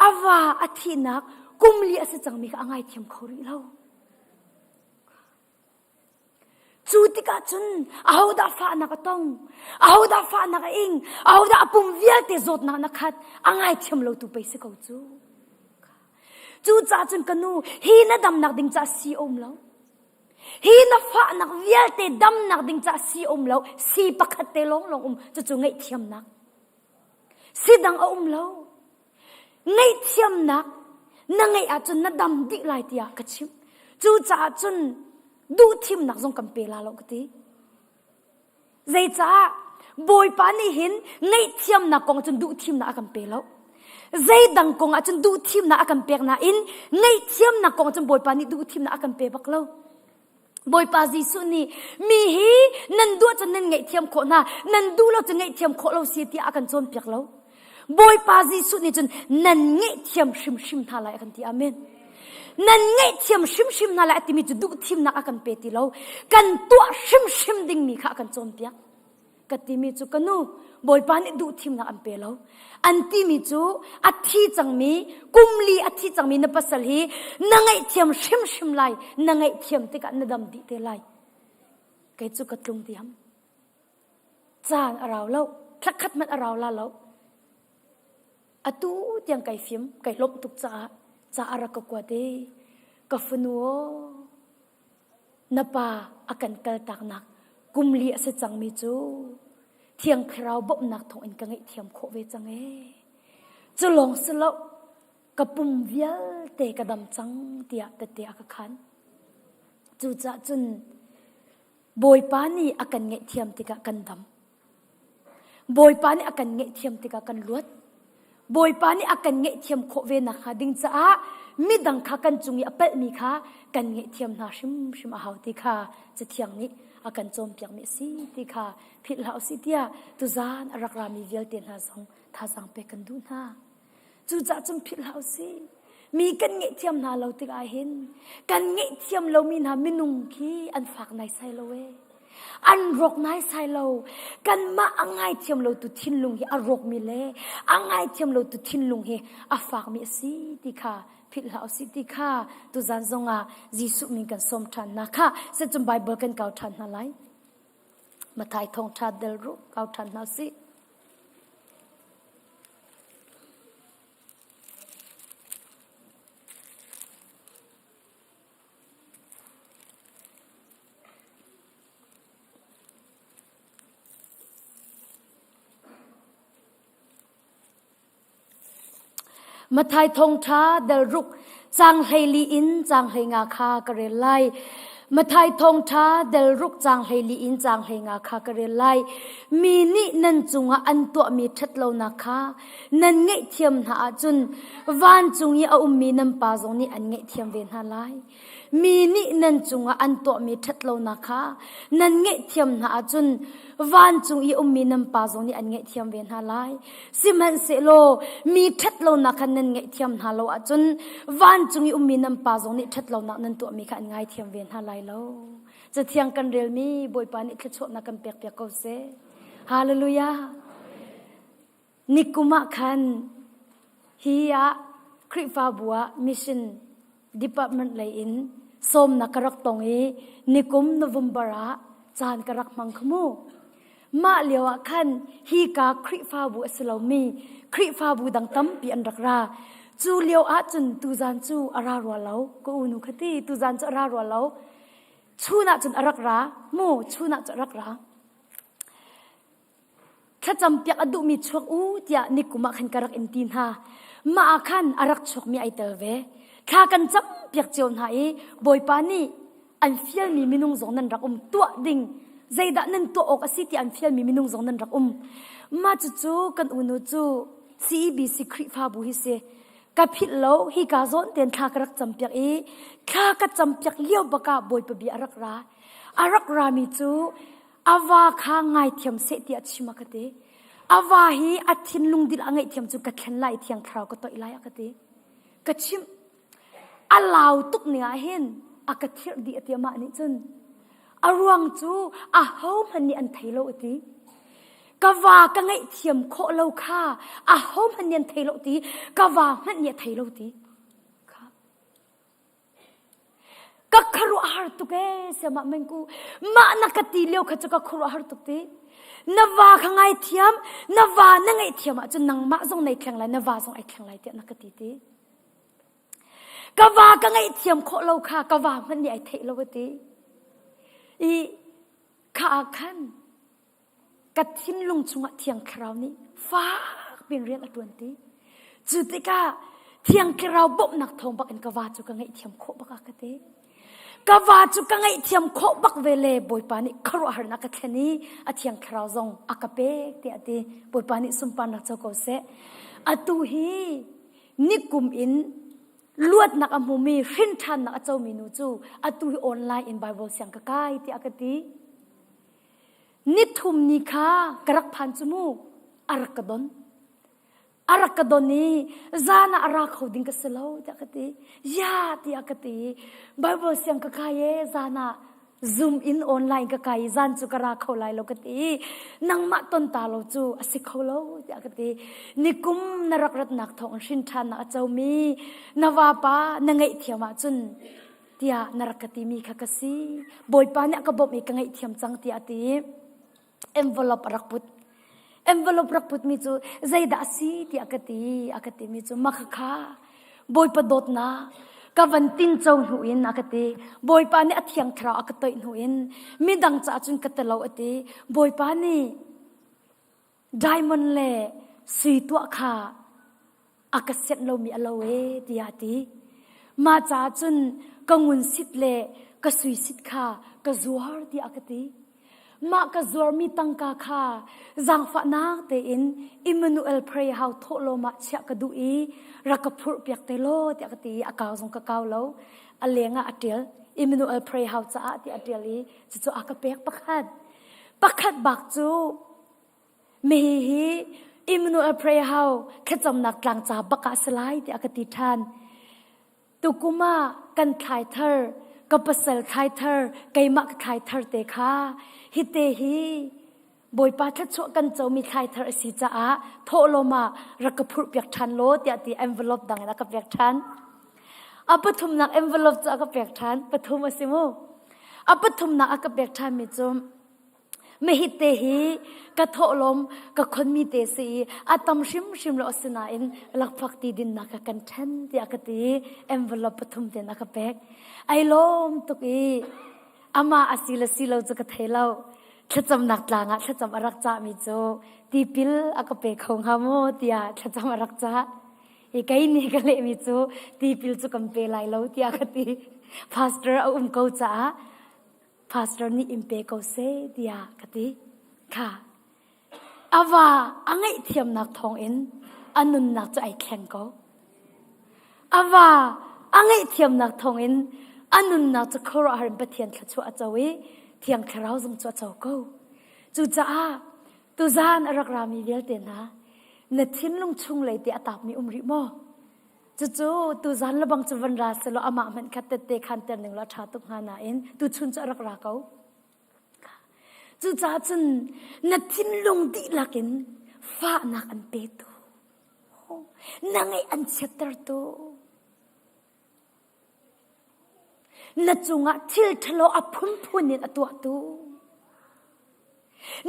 A va a thihnak kum li a si cangmi kha a ngaithiam kho rih lo. Cu tikah cun ahodah fahnak a tong? Ahodah fahnak a ing? Ahodah a pum vialte zawtnak na khat? A ngaithiam lo tu pei si ko cu. Cucaah cun ka nu, hi na damnak ding ca si um lo. Hi na fahnak vialte damnak ding ca si um lo. Si pakhat te lawng lawng um. Cucu ngaihthiamnak. Sidang a um lo. Ngaihthiamnak na ngeih ahcun na dam dih lai tiah ka chimh. Cucaah cun duhthimnak zong kan pe la lo ka ti. Zeicah Bawipa nih hin ngaihthiamnak kong cun duhthimnak a kan pe lo. Zeidang kong ah cun duhthimnak a kan pek nain ngaihthiamnak kong cun Bawipa nih duhthimnak a kan pe bak lo. Bawipa Jesuh nih mi hi nan duh cun nan ngaihthiam khawh hna, nan duh lo cun ngaihthiam khawh lo si tiah a kan cawnpiak lo. Bawipa Jesuh nih cun nan ngaihthiam hrimhrim hna lai a kan ti. Amen. Nan ngaihthiam hrimhrim hna lai a timi cu duhthimnak a kan pe ti lo. Kan tuah hrimhrim dingmi kha a kan cawnpiak. Ka timi cu ka nu, Bawipa nih duhthimnak an pe lo. An timi cu a thi cangmi, kum li a thi cangmi na pasal hi na ngaihthiam hrimhrim lai. Na ngaihthiam tikah na dam dih te lai. Kei cu ka tlung diam. Caan a rau lo. Thlakhat hmanh a rau la lo. Atu tiang kai fim, kai lawmh tuk caah ca a rak ka kuat i ka fanu aw Na pa a kan kaltaknak kum li a si cangmi cu Thiang Thlarau bawmhnak thawngin ka ngaihthiam khawh ve cang ee. Cu lawng si lo, ka pum vialte ka dam cang tiah tette a ka khan. Cucaah cun Bawipa nih a kan ngaihthiam tikah kan dam. Bawipa nih a kan ngaihthiam tikah kan luat. Bawipa nih a kan ngaihthiam khawh ve nakhnga ding caah midang kha kan cung i a palhmi kha kan ngaihthiam hna hrimhrim a hau ti kha Cathiang nih a kan cawnpiakmi a si ti kha philh hlah usih tiah tuzaan a rak rami vialte hna zong thazaang pek kan duh hna. Cucaah cun philh hlah usih. Mi kan ngaihthiam hna lo tikah hin kan ngaihthiam lomi hna minung khi an fak naisai lo ee. An rawk naisai lo. Kanmah a ngaithiam lo tu thinlung hi a rawkmi le a ngaithiam lo tu thinlung hi a fakmi a si ti kha philh hlah usih ti kha tuzan zongah Jesuh min kan sawm ṭhan hna kha. Sicun Bible kan kau ṭhan hna lai. Mathai thawngṭha del ru kau ṭhan hna usih. Mathai thawngṭha dal ruk caang 14 in caang 15 kha ka rel lai. Mathai thawngṭha dal ruk caang 14 in caang 15 kha ka rel lai. Mi nih nan cungah an tuahmi ṭhatlonak kha nan ngaihthiam hna ahcun vancung i a ummi nan Pa zong nih an ngaihthiam ve hna lai. Mi nih nan cungah an tuahmi ṭhatlonak kha nan ngaihthiam hna ahcun vancung i ummi nan Pa zong nih an ngaihthiam ve hna lai. Sihmanhsehlaw mi ṭhatlonak kha nan ngaihthiam hna lo ahcun vancung i ummi nan Pa zong nih ṭhatlonak nan tuahmi kha an ngaithiam ve hna lai lo. Cathiang kan relmi Bawipa nih thluachuahnak kan pekpiak ko seh. Hallelujah. Nikum ah khan hi ah Khrihfabu ah mission department lei in sawmnak ka rak tong i nikum November ah caan ka rak hmang kha mu. Mah lio ah khan hika Khrihfabu a si lomi Khrihfabu dang tampi an rak ra. Cu lio ah cun tuzan cu a ra rua lo. Ka unu kha ti tuzan cu a ra rua lo. Chun ah cun a rak ra. Mu chun ah cun a rak ra. Thlacampiak a duhmi chuak u tiah nikum ah khan ka rak in ti hna. Mah ah khan a rak chuakmi ai tel ve. Thla kan campiak cio hna i Bawipa nih an fialmi minung zong nan rak um tuah ding zeidah nan tuah awk a si ti an fialmi minung zong nan rak um. Mah cucu kan unu cu CEBC Khrihfabu hi si. Ka philh lo hika zawn tein thla ka rak campiak i thla ka campiak lio bakah Bawipa bia a rak ra. A rak rami cu A va kha ngaithiam seh tiah chim a ka ti. A va hi a thinlung dil a ngaihthiam cu ka thlen lai thiang thlarau ka toih lai a ka ti. Ka chimh. A lau tuk ni ah hin a ka thirh dih a ti amah nih cun. A ruang cu a ho hmanh nih an thei lo a ti. Ka va ka ngaihthiam khawh lo kha a ho hmanh nih an thei lo ti. Ka va hmanh nih a thei lo ti. Ka khuaruahhar tuk ee siamah mengku. Mah na ka ti lio kha cu ka khuaruahhar tuk ti. Na va kha ngaithiam, na va na ngaihthiam ahcun nangmah zong nei thleng lai, na va zong ai thleng lai tiah na ka ti ti. Ka va ka ngaihthiam khawh lo kha ka va hmanh nih ai theih lo a ti. I kha ah khan ka thinlung chungah Thiang Thlarau nih fak piin rian a ṭuan ti. Cu tikah Thiang Thlarau bawmhnak thawng bak in ka va cu ka ngaihthiam khawh bak a ka ti. Ka va cu ka ngaihthiam khawh bak ve le Bawipa nih khuaruahharnak ka thlen i a Thiang Thlarau zong a ka pek tiah a ti. Bawipa nih sunparnak co ko seh. Atu hi nikum in luatnak a hmumi hrinṭhannak a comi nu cu atu hi online in Bible siang ka kai tiah a ka ti. Nithum ni kha ka rak phan cu mu a rak ka don. A rak ka don i zan ah a ra kho ding ka si lo tiah ka ti. Ya tiah ka ti. Bible siang ka kai e zan ah Zoom in online ka kai i zan cu ka ra kho lai lo ka ti. Nangmah ton ta lo cu a si kho lo tiah ka ti. Nikum na rak ratnak thawng hrin ṭhannak a comi na vapa na ngaihthiam ahcun tiah na rak ka timi kha ka si. Bawipa nih a ka bawmh i ka ngaihthiam cang tiah a ti. Envelope a rak put. Envelope rak putmi cu zeidah a si tiah ka ti. A ka timi cu mah khakha Bawipa dawtnak ka van tinco hnu in a ka ti. Bawipa nih a thiang thlarau a ka toih hnu in midang caah cun ka telo a ti. Bawipa nih Diamond le sui tuah kha a ka sianh lomi a lo ee tiah a ti. Mah caah cun ka ngun sit le ka sui sit kha ka zuar tiah a ka ti. Mah ka zuarmi tangka kha zaangfahnak tein Emmanuel Prayer House thawhlawm ah chiah ka duh i rak ka phurhpiak te law tiah ka ti i a kau zong ka kau lo. A leng ah a ṭial. Emmanuel Prayer House caah tiah a ṭial i cucu a ka pek pakhat. Pakhat bak cu mihi hi Emmanuel Prayer House thlacamnak tlangca bak ah si lai tiah ka ti ṭhan. Tukum ah kan thlai thar. Ka pasal thlai thar, keimah ka thlai thar te kha hi te hi Bawipa thluachuah kan comi thlai thar a si caah thawhlawm ah rak ka phurh piak ṭhan law tiah ti envelope dang in a ka pek ṭhan. A pathumnak envelope cu a ka pek ṭhan. Pathum a si mu. A pathumnak a ka pek ṭhanmi cu Mehit te hi ka thawhlawm ka khonmi te si i a tam hrimhrim lo asinain lakphak ti dinnak ka kan ṭhen tiah ka ti i envelope pathum ten a ka pek. Ai lawm tuk i amah a si le si lo cu ka thei lo. Thlacamnak tlang ah thlacam a rak cahmi cu tipil a ka pe kho hnga maw tiah thlacam a rak cah. I kei nih ka lehmi cu tipil cu kan pe lai lo tiah ka ti. Pastor a um ko caah pastor nih in pe ko seh tiah ka ti. Kha a va a ngaihthiamnak thawngin a nunnak cu ai thleng ko. A va a ngaihthiamnak thawngin a nunnak cu khuaruahhar in Pathian thluachuah a co i Thiang Thlarau zong cu a co ko. Cucaah tuzaan a rak rami vialte hna na thinlung chunglei te a tapmi um rih maw? Cucu tuzaan lebang cu van ra selaw amah hmanh kha tette khan ter ning law ṭha tuk hnga nain tuchun cu a rak ra ko. Cucaah cun na thinlung dihlak in fahnak an petu, na ngeih an chiattertu, na cungah thil ṭhalo a phunphun in a tuahtu,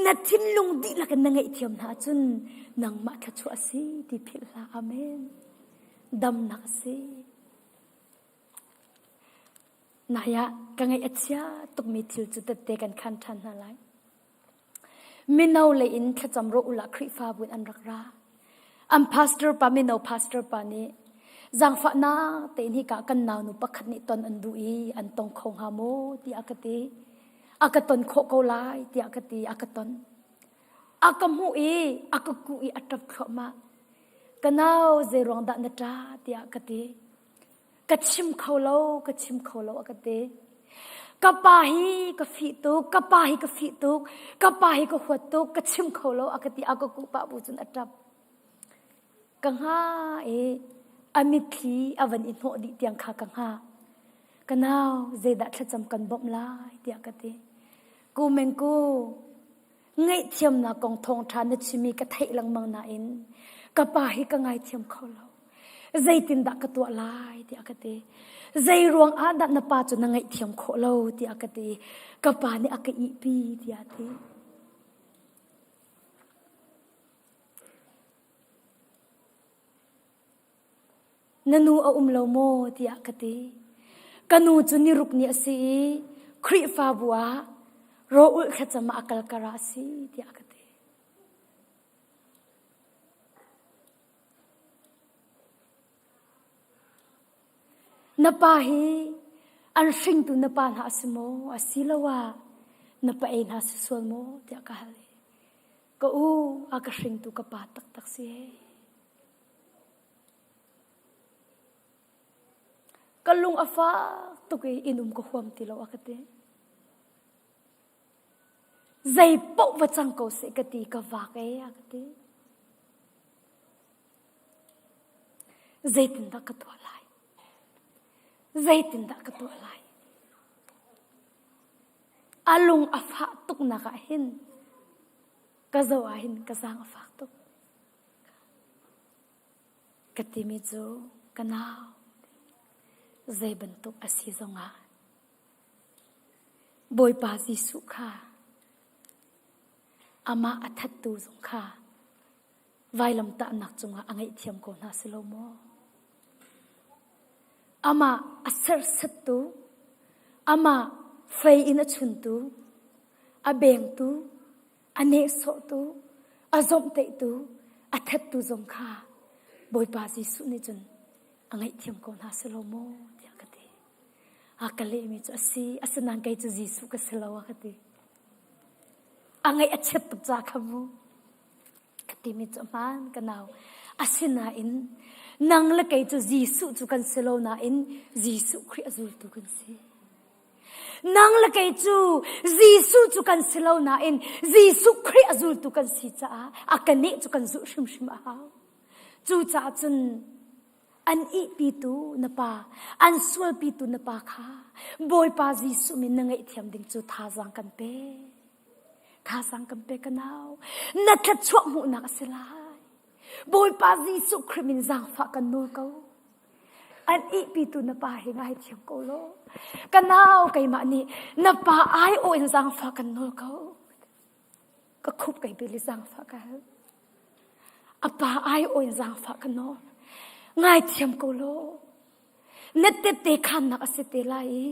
na thinlung dihlak in na ngaihthiam hna ahcun nangmah thluachuah a si ti philh hlah. Amen. Damnak a si. Nai ah ka ngaih a chia tukmi thil cu tette kan khan ṭhan hna lai. Mino lei in thlacam rawh ula Khrihfabu in an rak ra. An pastor pa mino pastor pa nih zaangfahnak tein hika kan naunu pakhat nih ton an duh i an tong kho hnga maw tiah a ka ti. A ka ton khawh ko lai tiah ka ti a ka ton. A ka hmuh i a ka kuh i a ṭap thluahmah. Ka nau zeiruang dah na ṭah tiah ka ti. Ka chim kho lo, ka chim kho lo a ka ti. Ka pa hi ka fih tuk, ka pa hi ka fih tuk, ka pa hi ka huat tuk, ka chim kho lo a ka ti. A ka kuh pah bu cun a ṭap. Ka hnga i a mitthli a van i hnawh dih tiang kha ka hnga. Ka nau, zeidah thlacam kan bawmh lai tiah ka ti. Ku meng ku, ngaihthiamnak kong thawngṭha na chimmi ka theih lengmang nain ka pa hi ka ngaithiam kho lo. Zeitindah ka tuah lai tiah ka ti. Zei ruang ah dah na pa cu na ngaihthiam khawh lo tiah ka ti. Ka pa nih a ka ihpi tiah a ti. Na nu a um lo maw tiah ka ti. Ka nu cu niruk ni a si i Khrihfabu ah rawlulh thlacam ah a kal kar ah a si tiah ka ti. Na pa hi an hringtu na pa hna a si maw asiloah na pa ei hna si sual maw tiah ka hal i ka u a ka hringtu ka pa taktak si he. Ka lung a fak tuk i inn um ka huam ti lo a ka ti. Zei paoh va cang ko seh ka ti ka vak e a ka ti. Zeitindah ka tuah lai? Zeitindah ka tuah lai? A lung a fah tuknak ah hin ka zoh ah hin ka zaang a fak tuk. Ka timi cu ka nau zei bantuk a si zongah Bawipa Jesuh kha amah a thattu zong kha vailamtahnak cungah a ngaihthiam ko hna si lo maw? Amah a serhsattu, amah fei in a chuntu, a bengtu, a nehsawhtu, a zomhtaihtu, a thattu zong kha Bawipa Jesuh nih cun a ngaihthiam ko hna si lo maw tiah ka ti. A ka lehmi cu a si, asinain kei cu Jesuh ka si lo a ka ti. A ngaih a chiat tuk ca kha mu. Ka timi cu hmaan ka nau. Asinain nang le kei cu Jesuh cu kan si lo nain Jesuh Khrih a zultu kan si. Nang le kei cu Jesuh cu kan si lo nain Jesuh Khrih a zultu kan si caah a kaneh cu kan zulh hrimhrim a hau. Cucaah cun an ihpitu na pa, an sualpitu na pa kha. Bawipa Jesuh min na ngaihthiam ding cu thazaang kan pe. Thazaang kan pe ka nau. Na thluachuah hmuhnak a si lai. Bawipa Jesuh Khrih min zaangfah kan nawl ko. An ihpitu na pa hi ngaithiam ko law. Ka nau keimah nih na pa ai aw in zaangfah kan nawl ko. Ka khup kai bil i zaangfah ka hal. A pa ai aw in zaangfah ka nawl. Ngaithiam ko law. Na tette khannak a si te lai i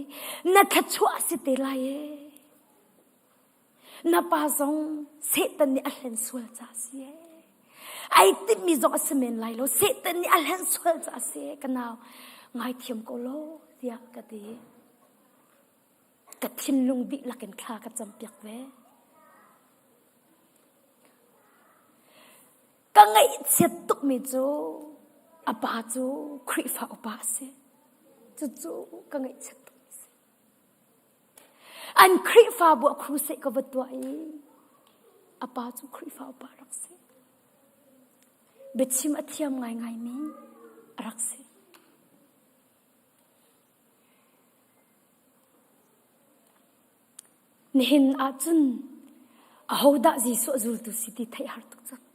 na thluachuah a si te lai e. Na pa zong Satan nih a hlen sual ca a si e. Ai timhmi zong a si men lai lo. Satan nih a hlen sual ca a si e. Ka nau, ngaithiam ko law tiah ka ti. Ka thinlung dihlak in thla ka campiak ve. Ka ngaihchiat tukmi cu a pa cu Khrihfa upa a si. Cucu ka ngaihchiat tuk a si. An Khrihfabu a crusade ka va tuah i a pa cu Khrihfa upa a rak si. Biachim a thiam ngaingaimi a rak si. Nihin ahcun ahodah Jesuh a zultu si ti theih har tuk cang.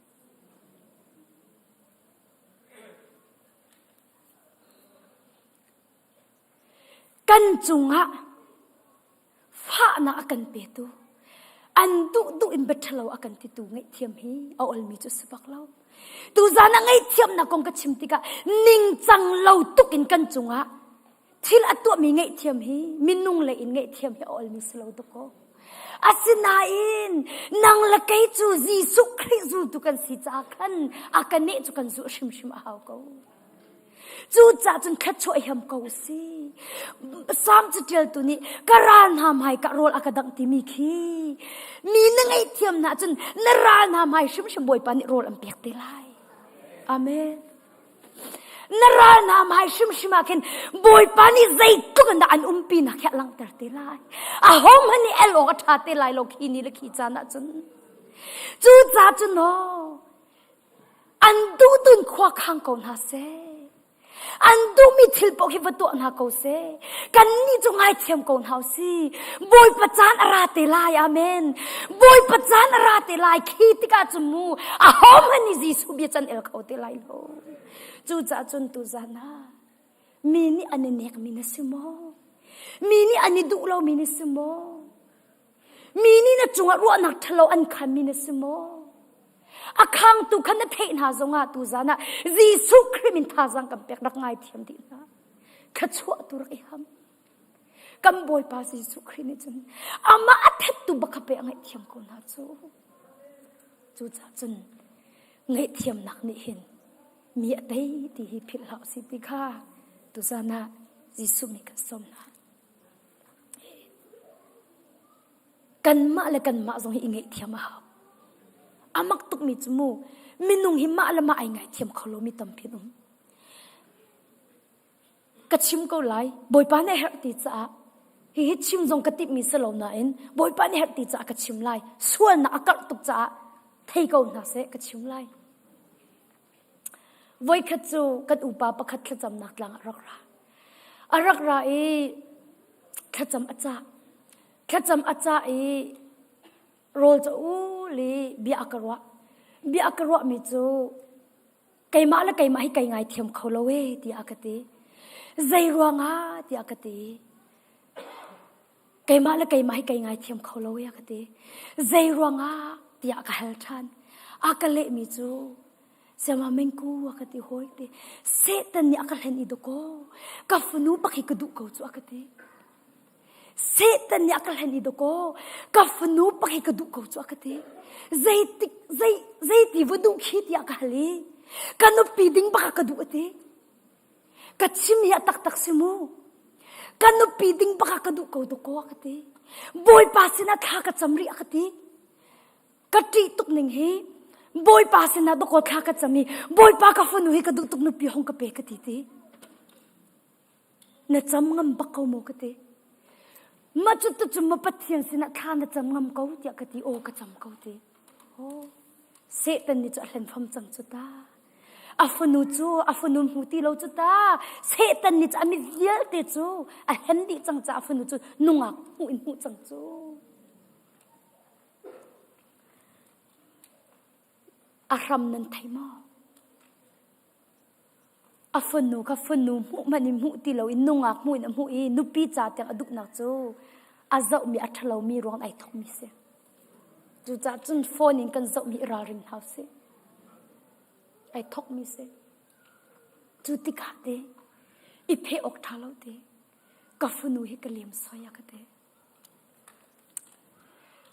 Kan cungah fahnak a kan petu, an duhduh in bia ṭhalo a kan titu ngaihthiam hi a olmi cu a si bak lo. Tuzan ah ngaihthiamnak kong ka chim tikah ningcang lo tuk in kan cungah thil a tuahmi ngaihthiam hi minung lei in ngaihthiam hi a olmi si lo dawkaw. Asinain nang le kei cu Jesuh Khrih zultu kan si caah khan a ka neh cu kan zulh hrimhrim a hau ko. Cucaah cun thluachuah hiam ko si. Salm caṭialtu nih ka ral hna hmai ka rawl a ka dangh timi khi mi na ngaihthiam hna cun na ral hna hmai hrimhrim Bawipa nih rawl an pek te lai. Amen. Na ral hna hmai hrimhrim ah khin Bawipa nih zeitluk in dah an umpi nak hi a langhter te lai. Ahohmanh nih el awk a ṭha te lai lo khi ni le khi caan ah cun. Cucaah cun maw An duhdun khua khang ko hna seh. An duhmi thil paoh hi va tuah hna ko seh. Kannih cu ngaithiam ko hna si. Bawipa caan a ra te lai. Amen. Bawipa caan a ra te lai. Khi tikah cun mu ahohmanh nih Jesuh bia can el kho te lai lo. Cucaah cun tuzan ah mi nih an i nekmi na si maw? Mi nih an i duh lomi na si maw? Mi nih na cungah ruahnak ṭhalo an khanmi na si maw? A khangtu kha na theih hna zongah tuzan ah Jesuh Khrih min thazaang kan pek rak ngaithiam dih hna. Thluachuah tu rak i ham. Kan Bawipa Jesuh Khrih nih cun amah a thettu bak kha pe a ngaihthiam ko hna cu. Cucaah cun ngaihthiamnak nih hin mi a tei ti hi philh hlah usih ti kha tuzan ah Jesuh nih kan sawm hna. Kanmah le kanmah zong hi i ngaihthiam a hau. A mak tukmi cu mu, minung hi mah le mah ai ngaithiam kho lomi tampi an um. Ka chim ko lai, Bawipa nih a herh ti caah hihi chim zong ka timhmi si lo nain Bawipa nih herh ti caah ka chim lai. Sualnak a karh tuk caah thei ko hna seh ka chim lai. Voikhat cu kan upa pakhat thlacamnak tlang ah rak ra. A rak ra i thlacam a cah. Thlacam a cah i rawl cu ul i bia a ka ruah. Bia a ka ruahmi cu keimah le keimah hi kai ngaithiam kho lo e tiah a ka ti. Zei ruangah tiah a ka ti. Keimah le keimah hi kai ngaithiam kho lo e a ka ti. Zei ruangah tiah ka hal ṭhan. A ka lehmi cu Siama mengku a ka ti hawi ti. Satan nih a ka hlen i dakaw. Ka fanu bak hi ka duh ko cu a ka ti. Satan nih a ka hlen i dakaw. Ka fanu bak hi ka duh ko cu a ka ti. Zeitik zei zeiti va duh khi tiah ka hal i ka nupi ding bak a ka duh a ti. Ka chim hi a taktak si mu. Ka nupi ding bak ah ka duh ko dakaw a ka ti. Bawipa sinah thla ka cam rih a ka ti. Ka ṭih tuk ning hi Bawipa sinah dakaw thla ka cam i Bawipa ka fanu hi ka duh tuk nupi hong ka pe ka ti ti. Na cam ngam bak ko maw ka ti. Mah cu tu cu ma Pathian sinah thla na cam ngam ko tiah ka ti. Aw ka cam ko ti. Oh, Satan nih cu a hlen fam cang cu ta. A fanu cu a fanu hmu ti lo cu ta. Satan nih cu a mit vialte cu a hen dih cang caah a fanu cu nungak hmuh in hmuh cang cu. A hram nan thei maw? A fanu kha fanu hmuh hmanh in hmuh ti loin nungak hmuh in a hmuh i nupi ca tiang a duhnak cu a zohmi a ṭhalomi ruang ai thawkmi si. Cucaah cun phone in kan zohmi i ralring hna usih. Ai thawkmi si. Cu tikah te i pheh awk ṭha lo te ka fanu hi ka lem soi a ka ti.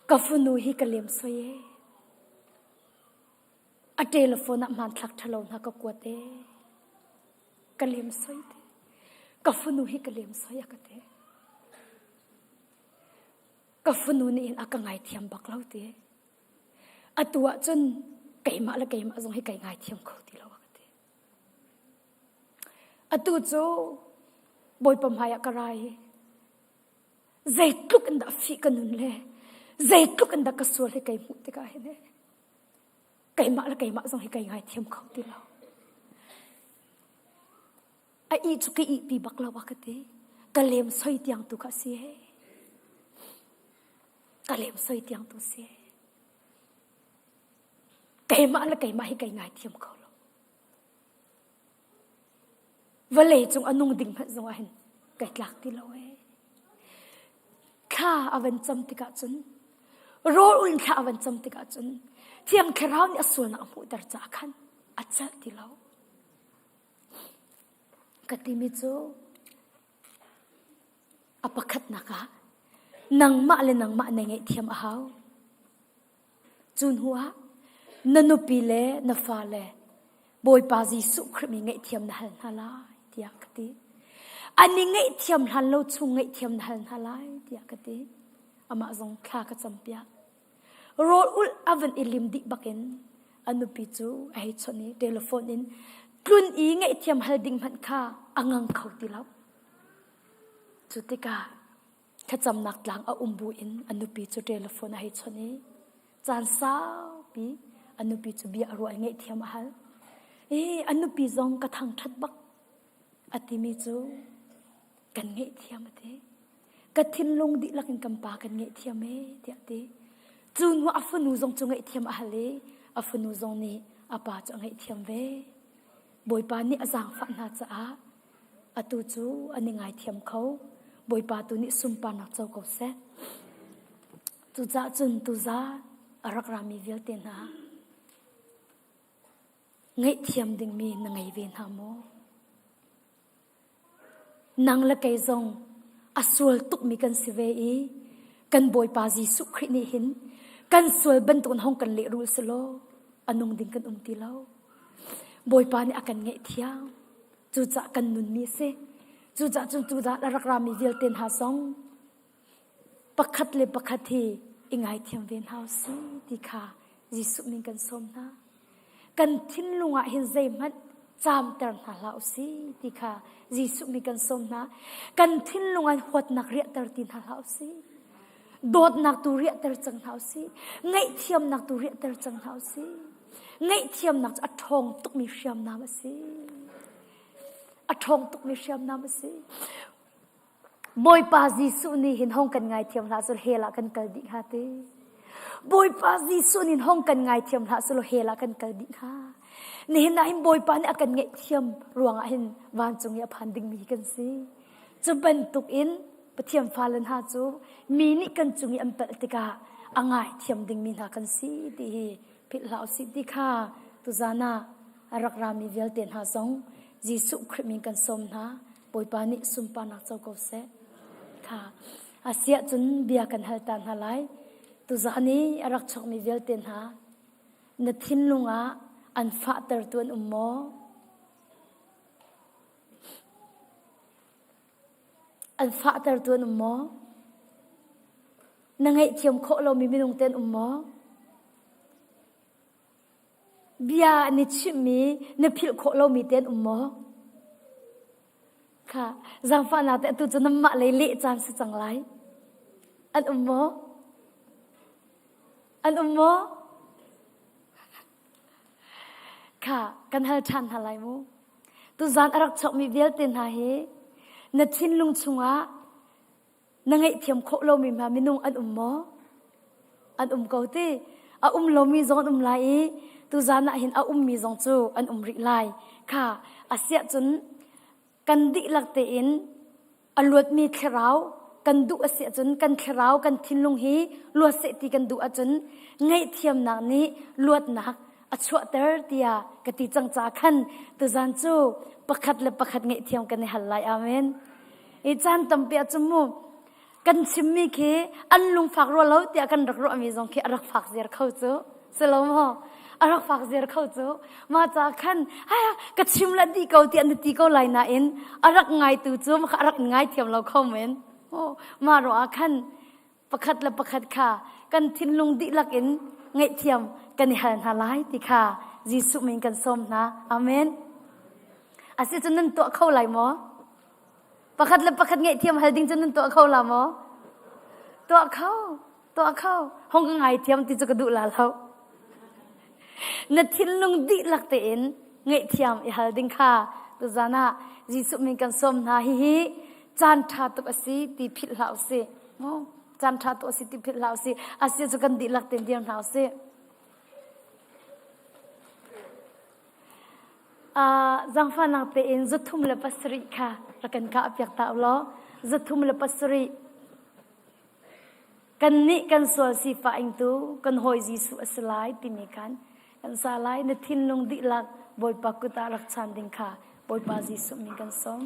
Ka fanu hi ka lem soi ee. A telephone ah hmanthlak ṭhalo hna ka kuat ee. Ka lem soi te. Ka fanu hi ka lem soi a ka ti. Ka fanu nih hin a ka ngaithiam bak lo ti. Atu ah cun keimah le keimah zong hi kai ngaithiam kho ti lo a ka ti. Atu cu Bawipa hmai ah ka ra i zeitluk in dah fih ka nun le zeitluk in dah ka sual hi kai hmuh tikah hin keimah le keimah zong hi kai ngaithiam kho ti lo. A ih cu ka ihpi bak lo a ka ti. Ka lem soi tiang tu kha si he. Ka lem soi tiang tu si he. Keimah le keimah hi kai ngaithiam kho lo. Vawlei cung a nung ding hmanh zong ah hin kai tlak ti lo ee. Thla a van cam tikah cun rawl ul in thla a van cam tikah cun Thiang Thlarau nih a sualnak a hmuhter caah khan a celh ti lo. Ka timi cu a pakhatnak ah nangmah le nangmah na ngaihthiam a hau. Cu hnuah na nupi le na fale Bawipa Jesuh Khrih mi ngaihthiam na hal hna lai tiah ka ti. An i ngaihthiam hlan lo chung ngaihthiam na hal hna lai tiah ka ti. Amah zong thla ka campiak. Rawl ulh a van i lim dih bakin a nupi cu a hei chawnh i telephone in tlun i ngaihthiam hal ding hmanh kha a ngang kho ti lo. Cu tikah thlacamnak tlang a um buin a nupi cu telephone a hei chawnh i caan saupi a nupi cu bia a ruah i ngaihthiam a hal. I a nupi zong ka thangṭhat bak a timi cu kan ngaihthiam a ti. Ka thinlung dihlak in kan pa kan ngaihthiam ee tiah a ti. Cu hnu a fanu zong cu ngaihthiam a hal i a fanu zong nih a pa cu a ngaihthiam ve. Bawipa nih a zaangfah hna caah atu cu an i ngaithiam kho. Bawipa tu nih sunparnak co ko seh. Cucaah cun tuzaan a rak rami vialte hna ngaihthiam dingmi na ngei ve hna maw? Nang le kei zong a sual tukmi kan si ve i kan Bawipa Jesuh Khrih nih hin kan sual bantukin hong kan lehrul selaw a nung ding kan um ti lo. Bawipa nih a kan ngaihthiam. Cucaah kan nunmi a si. Cucaah cun cudah a rak rami vialte hna zong pakhat le pakhat hi i ngaithiam ve hna usih ti kha Jesuh min kan sawm hna. Kan thinlung ah hin zeihmanh caamter hna hlah usih ti kha Jesuh min kan sawm hna. Kan thinlung ah huatnak riahter ti hna hlah usih. Dawtnak tu riahter cang hna usih. Ngaihthiamnak tu riahter cang hna usih. Ngaihthiamnak cu a ṭhawng tukmi hriamnam a si. A ṭhawng tukmi hriamnam a si. Bawipa Jesuh nih hin hong kan ngaithiam hlah selaw hell ah kan kal dih hnga ti. Bawipa Jesuh nih hong kan ngaithiam hlah selaw hell ah kan kal dih hnga. Nihin ah hin Bawipa nih a kan ngaihthiam ruangah hin vancung i a phan dingmi kan si. Cu bantuk in Pathian fale hna cu mi nih kan cung i an palh tikah a ngaithiam dingmi hna kan si ti hi philh hlah usih ti kha tuzan ah a rak rami vialte hna zong Jesuh Khrih min kan sawm hna. Bawipa nih sunparnak co ko seh. Kha a siah cun bia kan hal ta hna lai. Tuzan i a rak chuakmi vialte hna na thinlung ah an fahtertu an um maw? An fahtertu an um maw? Na ngaihthiam khawh lomi minung te an um maw? Bia an i chimhmi na philh khawh lomi te an um maw? Kha zaangfahnak te atu cu nanmah lei leh caan si cang lai. An um maw? An um maw? Kha kan hal ṭhan hna lai mu. Tuzaan a rak chuakmi vialte hna hi na thinlung chungah na ngaihthiam khawh lomi hna minung an um maw? An um ko ti. A um lomi zong an um lai i tuzaan ah hin a ummi zong cu an um rih lai. Kha a siah cun kan dihlak tein a luatmi thlarau kan duh a si ahcun kan thlarau kan thinlung hi luat seh ti kan duh ahcun ngaihthiamnak nih luatnak a chuahter tiah ka ti cang ca khan tuzan cu pakhat le pakhat ngaihthiam kan i hal lai. Amen. I caan tampi ahcun mu kan chimmi khi an lungfak rua lo tiah kan rak ruahmi zong khi a rak fak ziar kho cu si lo maw? A rak fak ziar kho cu. Mah ca khan hai ka chim la dih ko tiah na ti ko lai nain a rak ngaitu cu a rak in ngai thiam lo kho men. Mah ruah ah khan pakhat le pakhat kha kan thinlung dihlak in ngaihthiam kan i hal hna lai ti kha Jesuh min kan sawm hna. Amen. Asicun nan tuah kho lai maw? Pakhat le pakhat ngaihthiam hal ding cu nan tuah kho la maw? Tuah kho, tuah kho. Hong ka ngaithiam ti cu ka duh la lo. Na thinlung dihlak tein ngaihthiam i hal ding kha tuzan ah Jesuh min kan sawm hna. Hihi caan ṭha tuk a si ti philh hlah usih. Caan ṭha tuk a si ti philh hlah usih. Asia cu kan dihlak tein dir hna usih. Zaangfahnak tein 307 kha rak kan kahpiak ta u law. 307. Kannih kan sual sifah ingtu kan hawi Jesuh a si lai timi khan kan sa lai. Na thinlung dihlak Bawipa kut ah rak chan ding kha Bawipa Jesuh min kan sawm.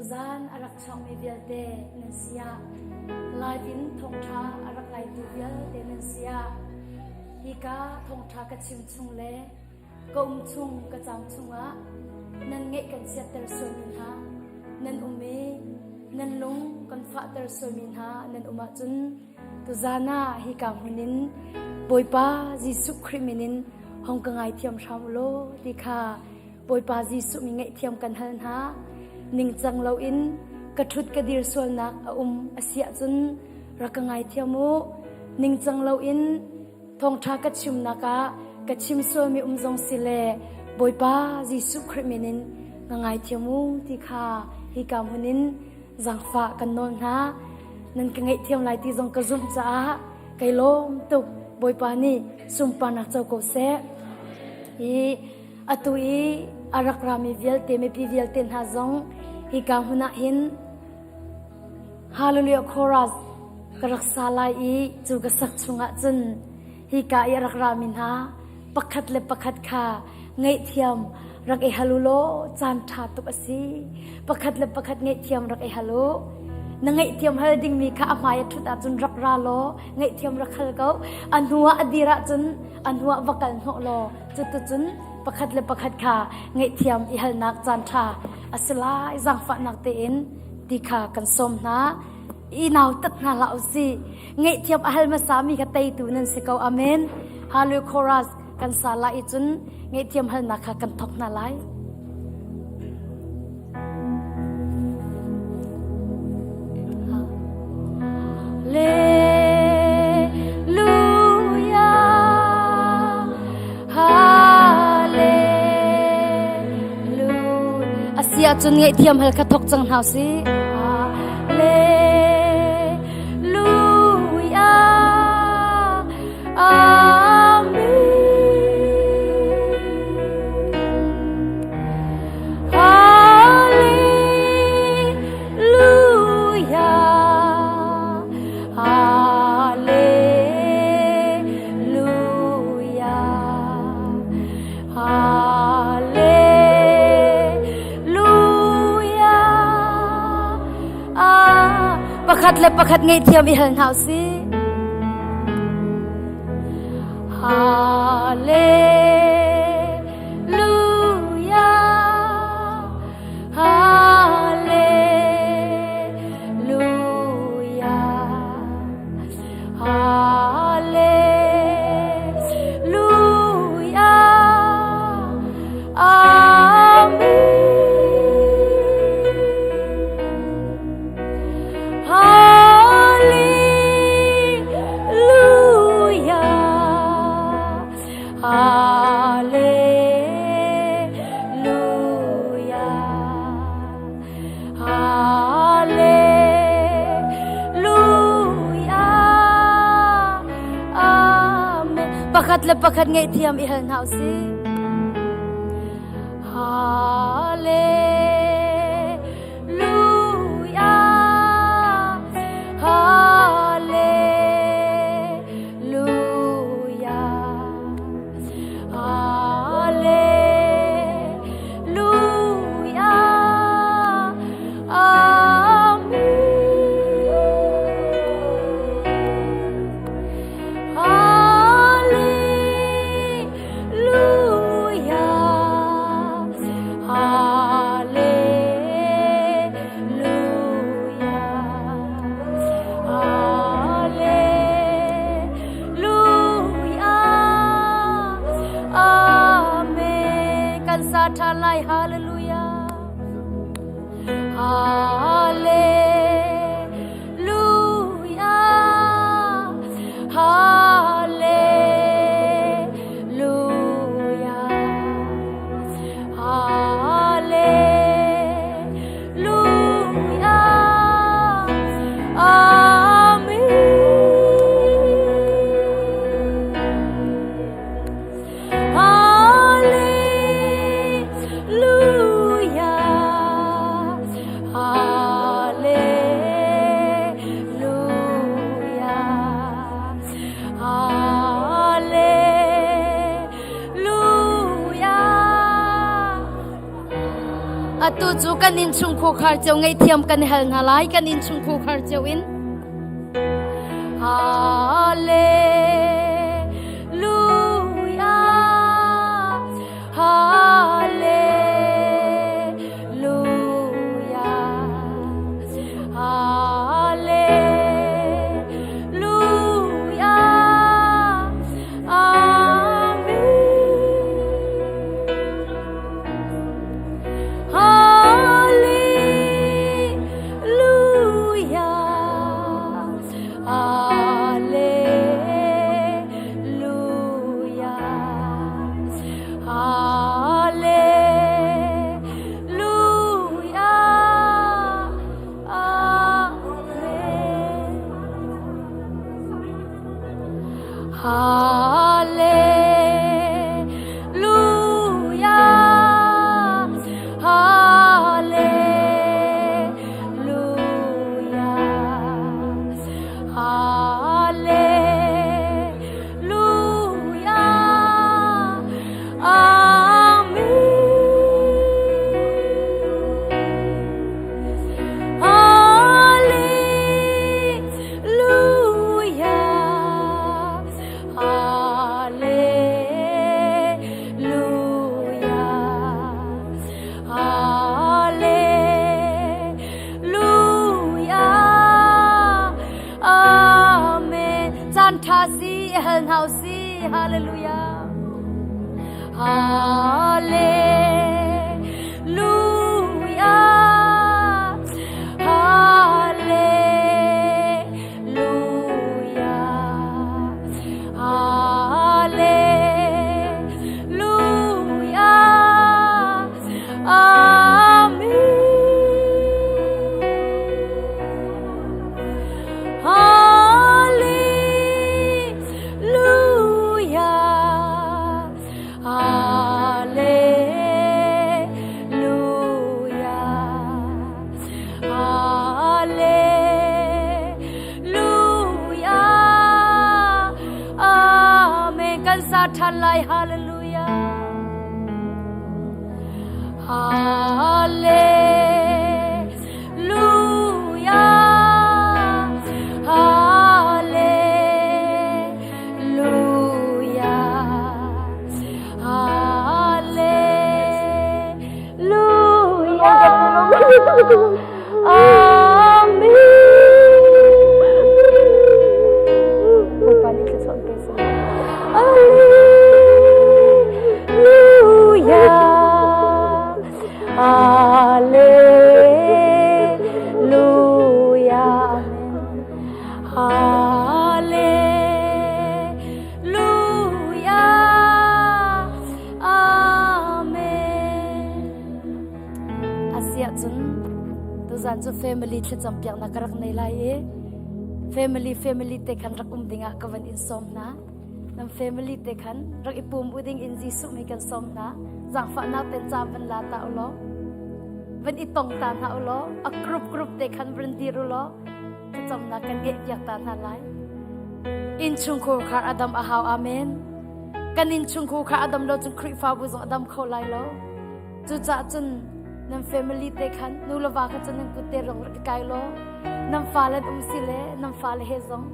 Tuzaan a rak chuakmi vialte nan si ah, live in thawngṭha a rak ngaitu vialte nan si ah, hika thawngṭha ka chim chung le ka um chung ka caam chungah nan ngeih kan chiatter sualmi hna nan um i nan lung kan fahter sualmi hna nan um ahcun tuzaan ah hika hmun in Bawipa Jesuh Khrih min in hong ka ngaithiam hram u law ti kha Bawipa Jesuh mi ngaihthiam kan hal hna. Ningcang loin ka ṭhut ka dir sualnak a um a si ahcun rak ka ngaithiam u. Ningcang loin thawngṭha ka chimnak ah ka chim sualmi um zong si le Bawipa Jesuh Khrih min in ka ngaithiam u ti kha hika hmun in zaangfah kan nawl hna. Nan ka ngaihthiam lai ti zong ka zumh caah kai lawm tuk. Bawipa nih sunparnak co ko seh. Hi Atu i a rak rami vialte mipi vialte hna zong hika hmun ah hin Hallelujah Chorus ka rak sa lai i cu ka sak chungah cun hika i a rak rami hna pakhat le pakhat kha ngaihthiam rak i hal u law caan ṭha tuk a si. Pakhat le pakhat ngaihthiam rak i hal u. Na ngaihthiam hal dingmi kha a hmai a ṭhut ahcun rak ra law ngaihthiam rak hal ko. A hnu ah a dir ahcun a hnu ah va kal hnawh law Cuticun pakhat le pakhat kha ngaihthiam i halnak caanṭha a si lai zaangfahnak tein ti kha kan sawm hna. I nautat hna hlah u sih. Ngaihthiam a hal hmasami kha teitu nan si ko. Amen. Hallelujah chorus kan sa lai i cun ngaihthiam halnak kha kan thawk hna lai. Hallelujah. Hallelujah. A si ahcun ngaihthiam hal kha thawk cang hna usih. Hallelujah. Amen. Hallelujah. Hallelujah. Hallelujah. Ah, pakhat le pakhat ngaihthiam i hal hna usih. Hallelujah. Hallelujah. Hallelujah. Amen. Hallelujah. Hallelujah. Hallelujah. Amen. Pakhat le pakhat ngaihthiam i hal hna usih. Hallelujah. Hallelujah. Hallelujah. Amen. Hallelujah. Hallelujah. Hallelujah. Amen. Kan sa ṭha lai. Hallelujah. Hallelujah. Hallelujah. Hallelujah. Amen. Hallelujah. Atu cu kan innchung khuakhar cio ngaihthiam kan hal hna lai kan innchung khuakhar cio in. Hallelujah. Hallelujah. Hallelujah. Amen. Hallelujah. Hallelujah. Hallelujah. Amen. Hallelujah. Hallelujah. Hallelujah. Amen. Hallelujah. Hallelujah. Hallelujah. Amen. Caan ṭha si, hal hna si. Hallelujah. Hallelujah. Hallelujah. Hallelujah. Amen. Hallelujah. Hallelujah. Hallelujah. Amen. Kan sa ṭhan lai. Hallelujah. Hallelujah. Hallelujah. Hallelujah. Amen. Bawipa nih thluachuah pe seh. Hallelujah. Hallelujah. Amen. Hallelujah. Amen. Asiah cun tuzan cu family thlacam piaknak ka rak nei lai i family family te khan rak um dingah ka van in sawm hna. Nan family te khan rak i pum u ding in Jesuh mi kan sawm hna. Zaangfahnak ten ca van la ta u law van i tong ta hna u law a group group te khan van dir u law thlacamnak kan ngeih piak ta hna lai. Innchungkhur khar a dam a hau amen. Kan innchungkhur kha a dam lo cun Khrihfabu zong a dam kho lai lo. Cucaah cun nan family te khan nu le va kha cun nan kut te rong rak i kai law nan fale um si le nan fale he zong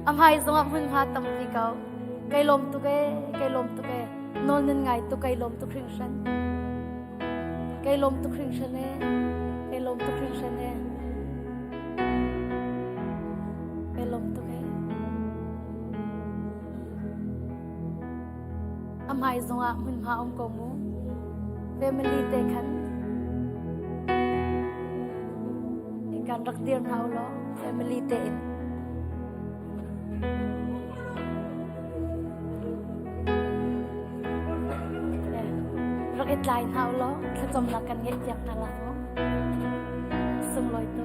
a hmai zong ah hmunhma tampi ko. Kai lawm tuk ee, kai lawm tuk ee. Nawl nan ngai tuk kai lawm tuk hringhran. Kai lawm tuk hringhran ee. Kai lawm tuk hringhran ee. Kai lawm tuk ee. A hmai zongah hmunhma um ko mu. Family te khan kan rak dir hna u law family te in. Rak i tlai hna u law thlacamnak kan ngeih piak hna lai mu. Sunglawi tuk.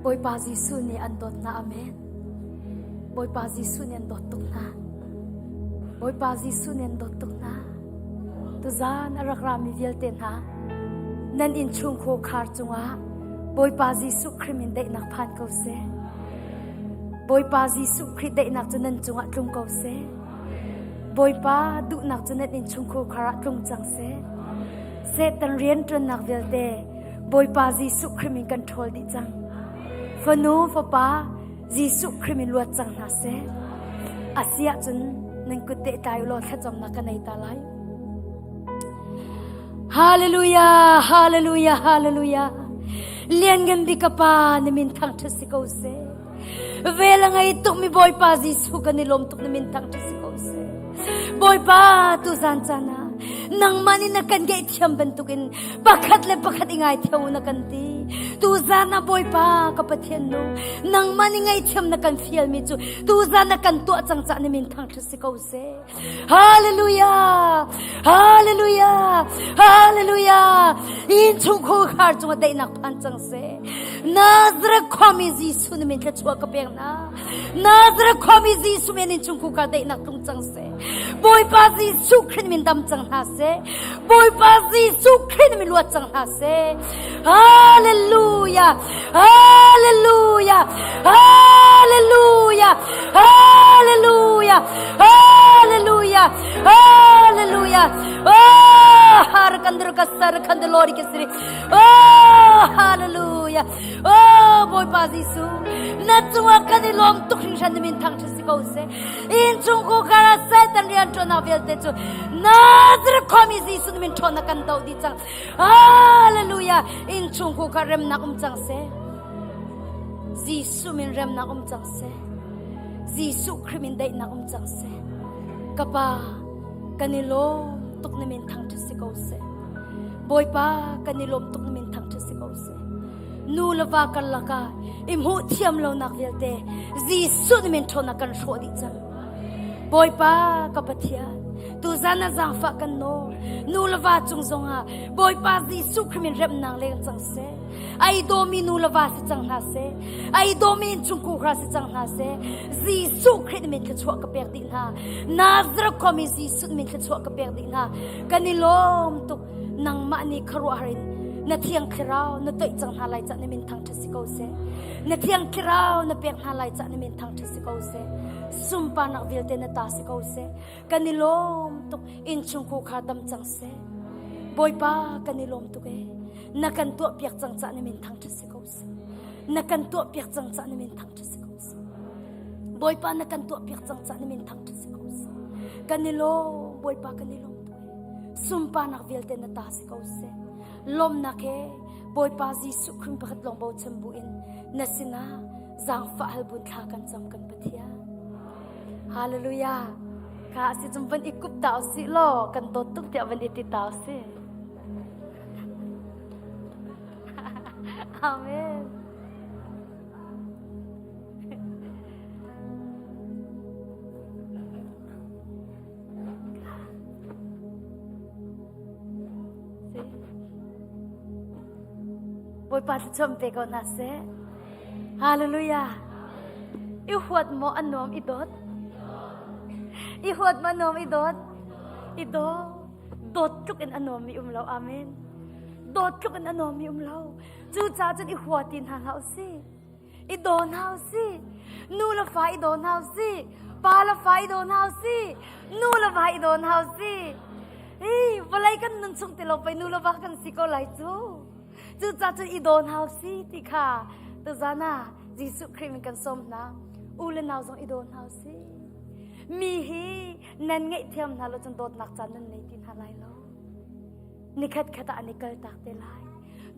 Bawipa Jesuh nih an dawt hna. Amen. Bawipa Jesuh nih an dawt tuk hna. Bawipa Jesuh nih an dawt tuk hna. Tuzaan a rak rami vialte hna, nan innchung khar cungah Bawipa Jesuh Khrih min daihnak phan ko seh. Bawipa Jesuh Khrih daihnak cu nan cungah tlung ko seh. Bawipa duhnak cu nan innchung khar ah tlung cang seh. Satan rianṭuannak vialte Bawipa Jesuh Khrih min kan ṭhawl dih cang. Fanu, fapa, Jesuh Khrih min luat cang hna seh. A si ahcun nan kut te tlai u law thlacamnak ka nei ta lai. Hallelujah, hallelujah, hallelujah. Lianngan bik ka pa na min thangṭhat si ko seh. Vel a ngei tukmi Bawipa Jesuh kan i lawm tuk na min thangṭhat si ko seh. Bawipa tu zan caan ah nangmah nih na kan ngaihthiam bantukin pakhat le pakhat i ngaithiam u na kan ti. Tu zan ah Bawipa ka Pathian nu nangmah nih ngaihthiam na kan fialmi cu tu zan ah kan tuah cang cah na min thangṭhat si ko seh. Hallelujah! Hallelujah! Hallelujah! In chungkhar khar cungah daihnak phan cang seh. Nazareth khuami Jesuh na min thluachuah ka pek hna. Nazareth khuami Jesuh min in chungkhar khar daihnak tlung cang seh. Bawipa Jesuh Khrih min dam cang hna seh. Bawipa Jesuh Khrih min luat cang hna seh. Hallelujah! Hallelujah! Hallelujah! Hallelujah! Hallelujah! Hallelujah! Oh, harkandru kasar kandalori kesri. Oh, hallelujah! Oh, Bawipa Jesuh, na cungah kan i lawm tuk hringhran na min thangṭhat si ko seh. Inn chung ku kara Satan rian ṭuannak vialte cu Nazareth khuami Jesuh na min ṭhawnnak kan doh dih cang. Hallelujah! Inn chung ku kha remnak um cang seh. Jesuh min remnak um cang seh. Jesuh Khrih min daihnak um cang seh. Ka pa, kan i lawm tuk na min thangṭhat si ko seh. Bawipa, kan i lawm tuk na min thangṭhat si ko seh. Nu le va karlak ah i hmuh thiam lonak vialte Jesuh na min ṭhawnnak kan hrawh dih cang. Bawipa ka Pathian, tuzan ah zaangfah kan nawl. Nu le va cung zongah Bawipa Jesuh Khrih min remnak leng cang seh. Ai dawmi nu le va si cang hna seh. Ai dawmi innchungkhar si cang hna seh. Jesuh Khrih min thluachuah ka pek dih hna. Nazareth khuami Jesuh min thluachuah ka pek dih hna. Kan i lawm tuk. Nangmah nih khuaruahhar in na thiang thlarau na toih cang hna lai cah na min thangṭhat si ko seh. Na thiang thlarau na pek hna lai cah na min thangṭhat si ko seh. Sunparnak vialte na ta si ko seh. Kan i lawm tuk. Innchungkhar dam cang seh. Bawipa kan i lawm tuk ee. Na kan tuahpiak cang cah na min thangṭhat si ko seh. Na kan tuahpiak cang cah na min thangṭhat si ko seh. Bawipa na kan tuahpiak cang cah na min thangṭhat si ko seh. Kan i lawm, Bawipa kan i lawm tuk ee. Sunparnak vialte na ta si ko seh. Lawmnak he Bawipa Jesuh Khrih pakhat lawng bochan bu in na sinah zaangfah hal bun thla kan cam kan Pathian. Hallelujah. Kha si cum van i kup ta usih law kan dawt tuk tiah van i ti ta usih. Amen. Bawipa thluachuah pe ko hna seh. Hallelujah. I huat maw a nuam i dawt? I huat maw a nuam i dawt? I dawt. Dawt tluk in a nuammi um lo. Amen. Dawt tluk in a nuammi um lo. Cucaah cun i hua ti hna hlah usih. I daw hna usih. Nu le fa i daw hna usih. Pa le fa i daw hna usih. Nu le va i daw hna usih. Hi vawlei kan nun chung ti lo pei nu le va kan si ko lai cu. Cucaah cun i daw hna usih ti kha tuzan ah Jesuh Khrih min kan sawm hna. U le nau zong i daw hna usih. Mi hi nan ngaihthiam hna lo cun dawtnak caan nan nei ti hna lai lo. Nikhat khat ah an i kaltak te lai.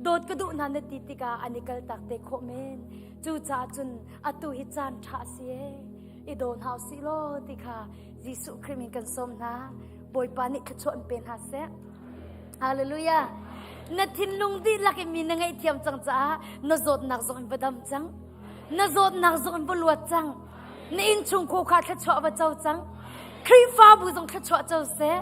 Dawt ka duh hna na ti tikah an i kaltak te khawh men. Cucaah cun atu hi caan ṭha a si ee. I daw hna usih law ti kha Jesuh Khrih min kan sawm hna. Bawipa nih thluachuah in pe hna seh. Hallelujah. Na thinlung dihlak in mi na ngaihthiam cang caah na zawtnak zong in va dam cang. Na zawtnak zong in va luat cang. Na innchungkhar kha thluachuah va co cang. Khrihfabu zong thluachuah co seh.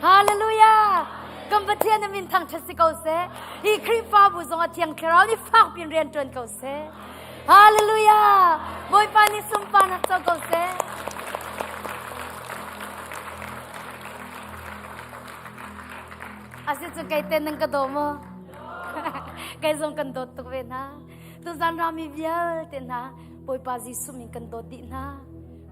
Hallelujah. Kan Pathian na min thangṭhat si ko seh. Hi Khrihfabu zong a Thiang Thlarau nih fak piin rian ṭuan ko seh. Hallelujah! Bawipa nih sunparnak co ko seh. Asi cu kei te nan ka daw maw? Kei zong kan dawt tuk ve hna. Tuzan rami vialte hna Bawipa Jesuh min kan dawt dih hna.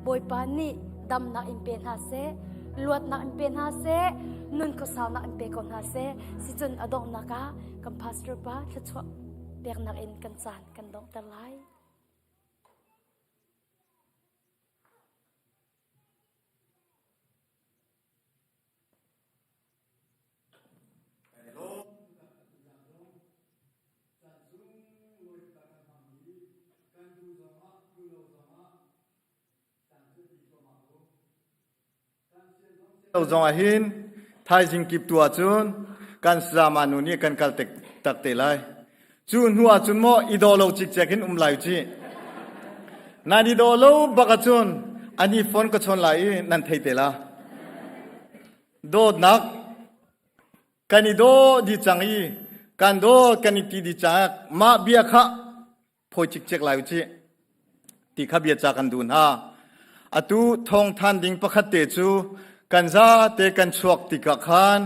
Bawipa nih damnak in pe hna seh, luatnak in pe hna seh, nun khuasaunak in pe ko hna seh. Sicun a donghnak ah kan pastor pa thluachuah peknak in kan caan kan donghter lai. Lo zong ah hin thaizing kip tu ahcun kan sayama nu nih kan kal tak te lai. Cu hnu ahcun maw i daw lo cikcek in um lai ci. Nan i daw lo bak ahcun ani phone ka chawn lai i nan thei te la. Dawtnak kan i daw di cang i kan daw kan i ti di cang mah bia kha phawi cikcek lai u cih ti kha bia ca kan duh hna. Atu thawngthan ding pakhat te cu kan zate kan chuak tikah khan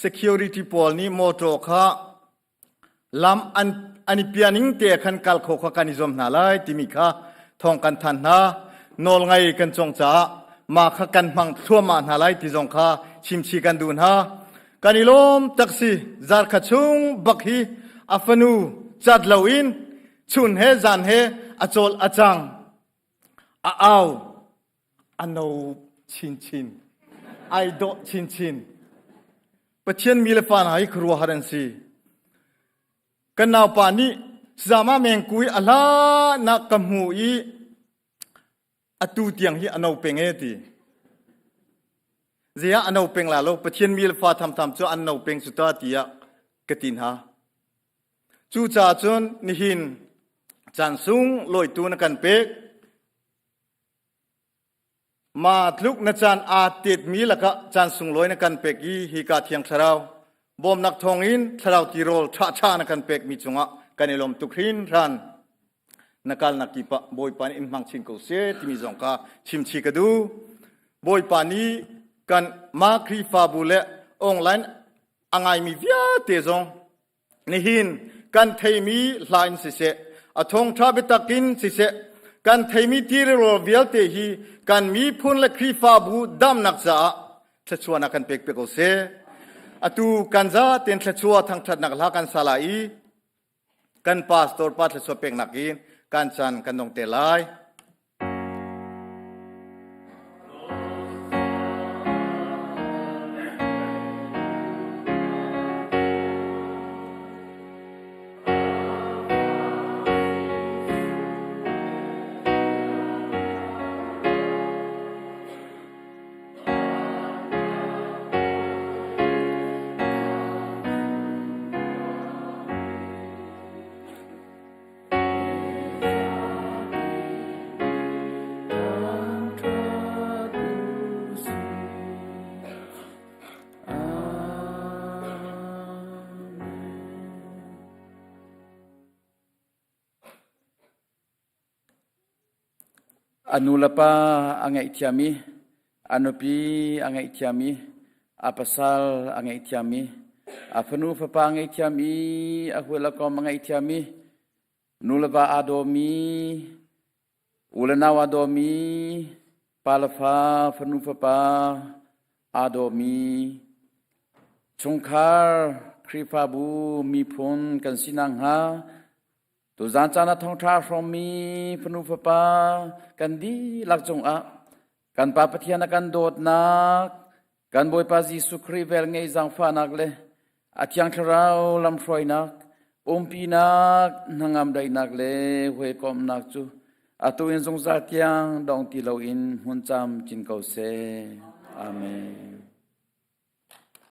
security pawl nih motor kha lam an an i pianing te khan kal kho kha kan i zuam hna lai timi kha thawng kan than hna. Nawl ngei kan cong caah mah kha kan hmang thluahmah hna lai ti zong kha chimchi kan duh hna. Kan i lawm tak si zarkha chung bak hi a fanu cat loin chun he zan he a cawl a cang a au a no chinchin ai dawh chinchin Pathian mi le fa hna hi khuaruahhar an si kan naupa nih zama mengkui a hla nak ka hmu i atu tiang hi a no peng e ti Ziah a no peng la lo Pathian mi le fa thamtham cu an no peng cu ta tiah ka ti hna. Cucaah cun nihin caan sung lawitu na kan pek. Ma tluk na caan aa tetmi lakah caan sunglawi na kan pek i hika Thiang Thlarau bawmnak thawngin thlarau tirawl ṭhaṭha na kan pekmi cungah kan i lawm tuk hrinhran. Na kalnak kip ah Bawipa nih in hmang chin ko seh timi zong kha chimchi ka duh. Bawipa nih kan mah Khrihfabu le online a ngaimi vialte zong nihin kan theimi hla in siseh, a thawngṭha biatak in siseh, kan theimi tirirawl vialte hi kan miphun le Khrihfabu damnak caah thluachuahnak kan pek piak ko seh. Atu kan zaten thluachuah thangṭhatnak hla kan sa lai i kan pastor pa thluachuah peknak in kan caan kan dong te lai. A nu le pa a ngaihthiam i a nupi a ngaihthiam i a pasal a ngaihthiam i a fanu fapa a ngaihthiam i a hawi le kom a ngaihthiam i nu le va aa dawmi u le nau aa dawmi pa le fa fanu fapa aa dawmi chungkhar Khrihfabu miphun kan si nakhnga Tuzaan caan ah thawngṭha a hrawmmi fanu fapa kan dihlak cungah kan Pa Pathian a kan dawtnak, kan Bawipa Jesuh Khrih velngeih zaangfahnak le a Thiang Thlarau lamhruainak, umpinak, hnangam daihnak le hawikomhnak cu atu in zungzal tiang dong ti loin hmun camcin ko seh. Amen.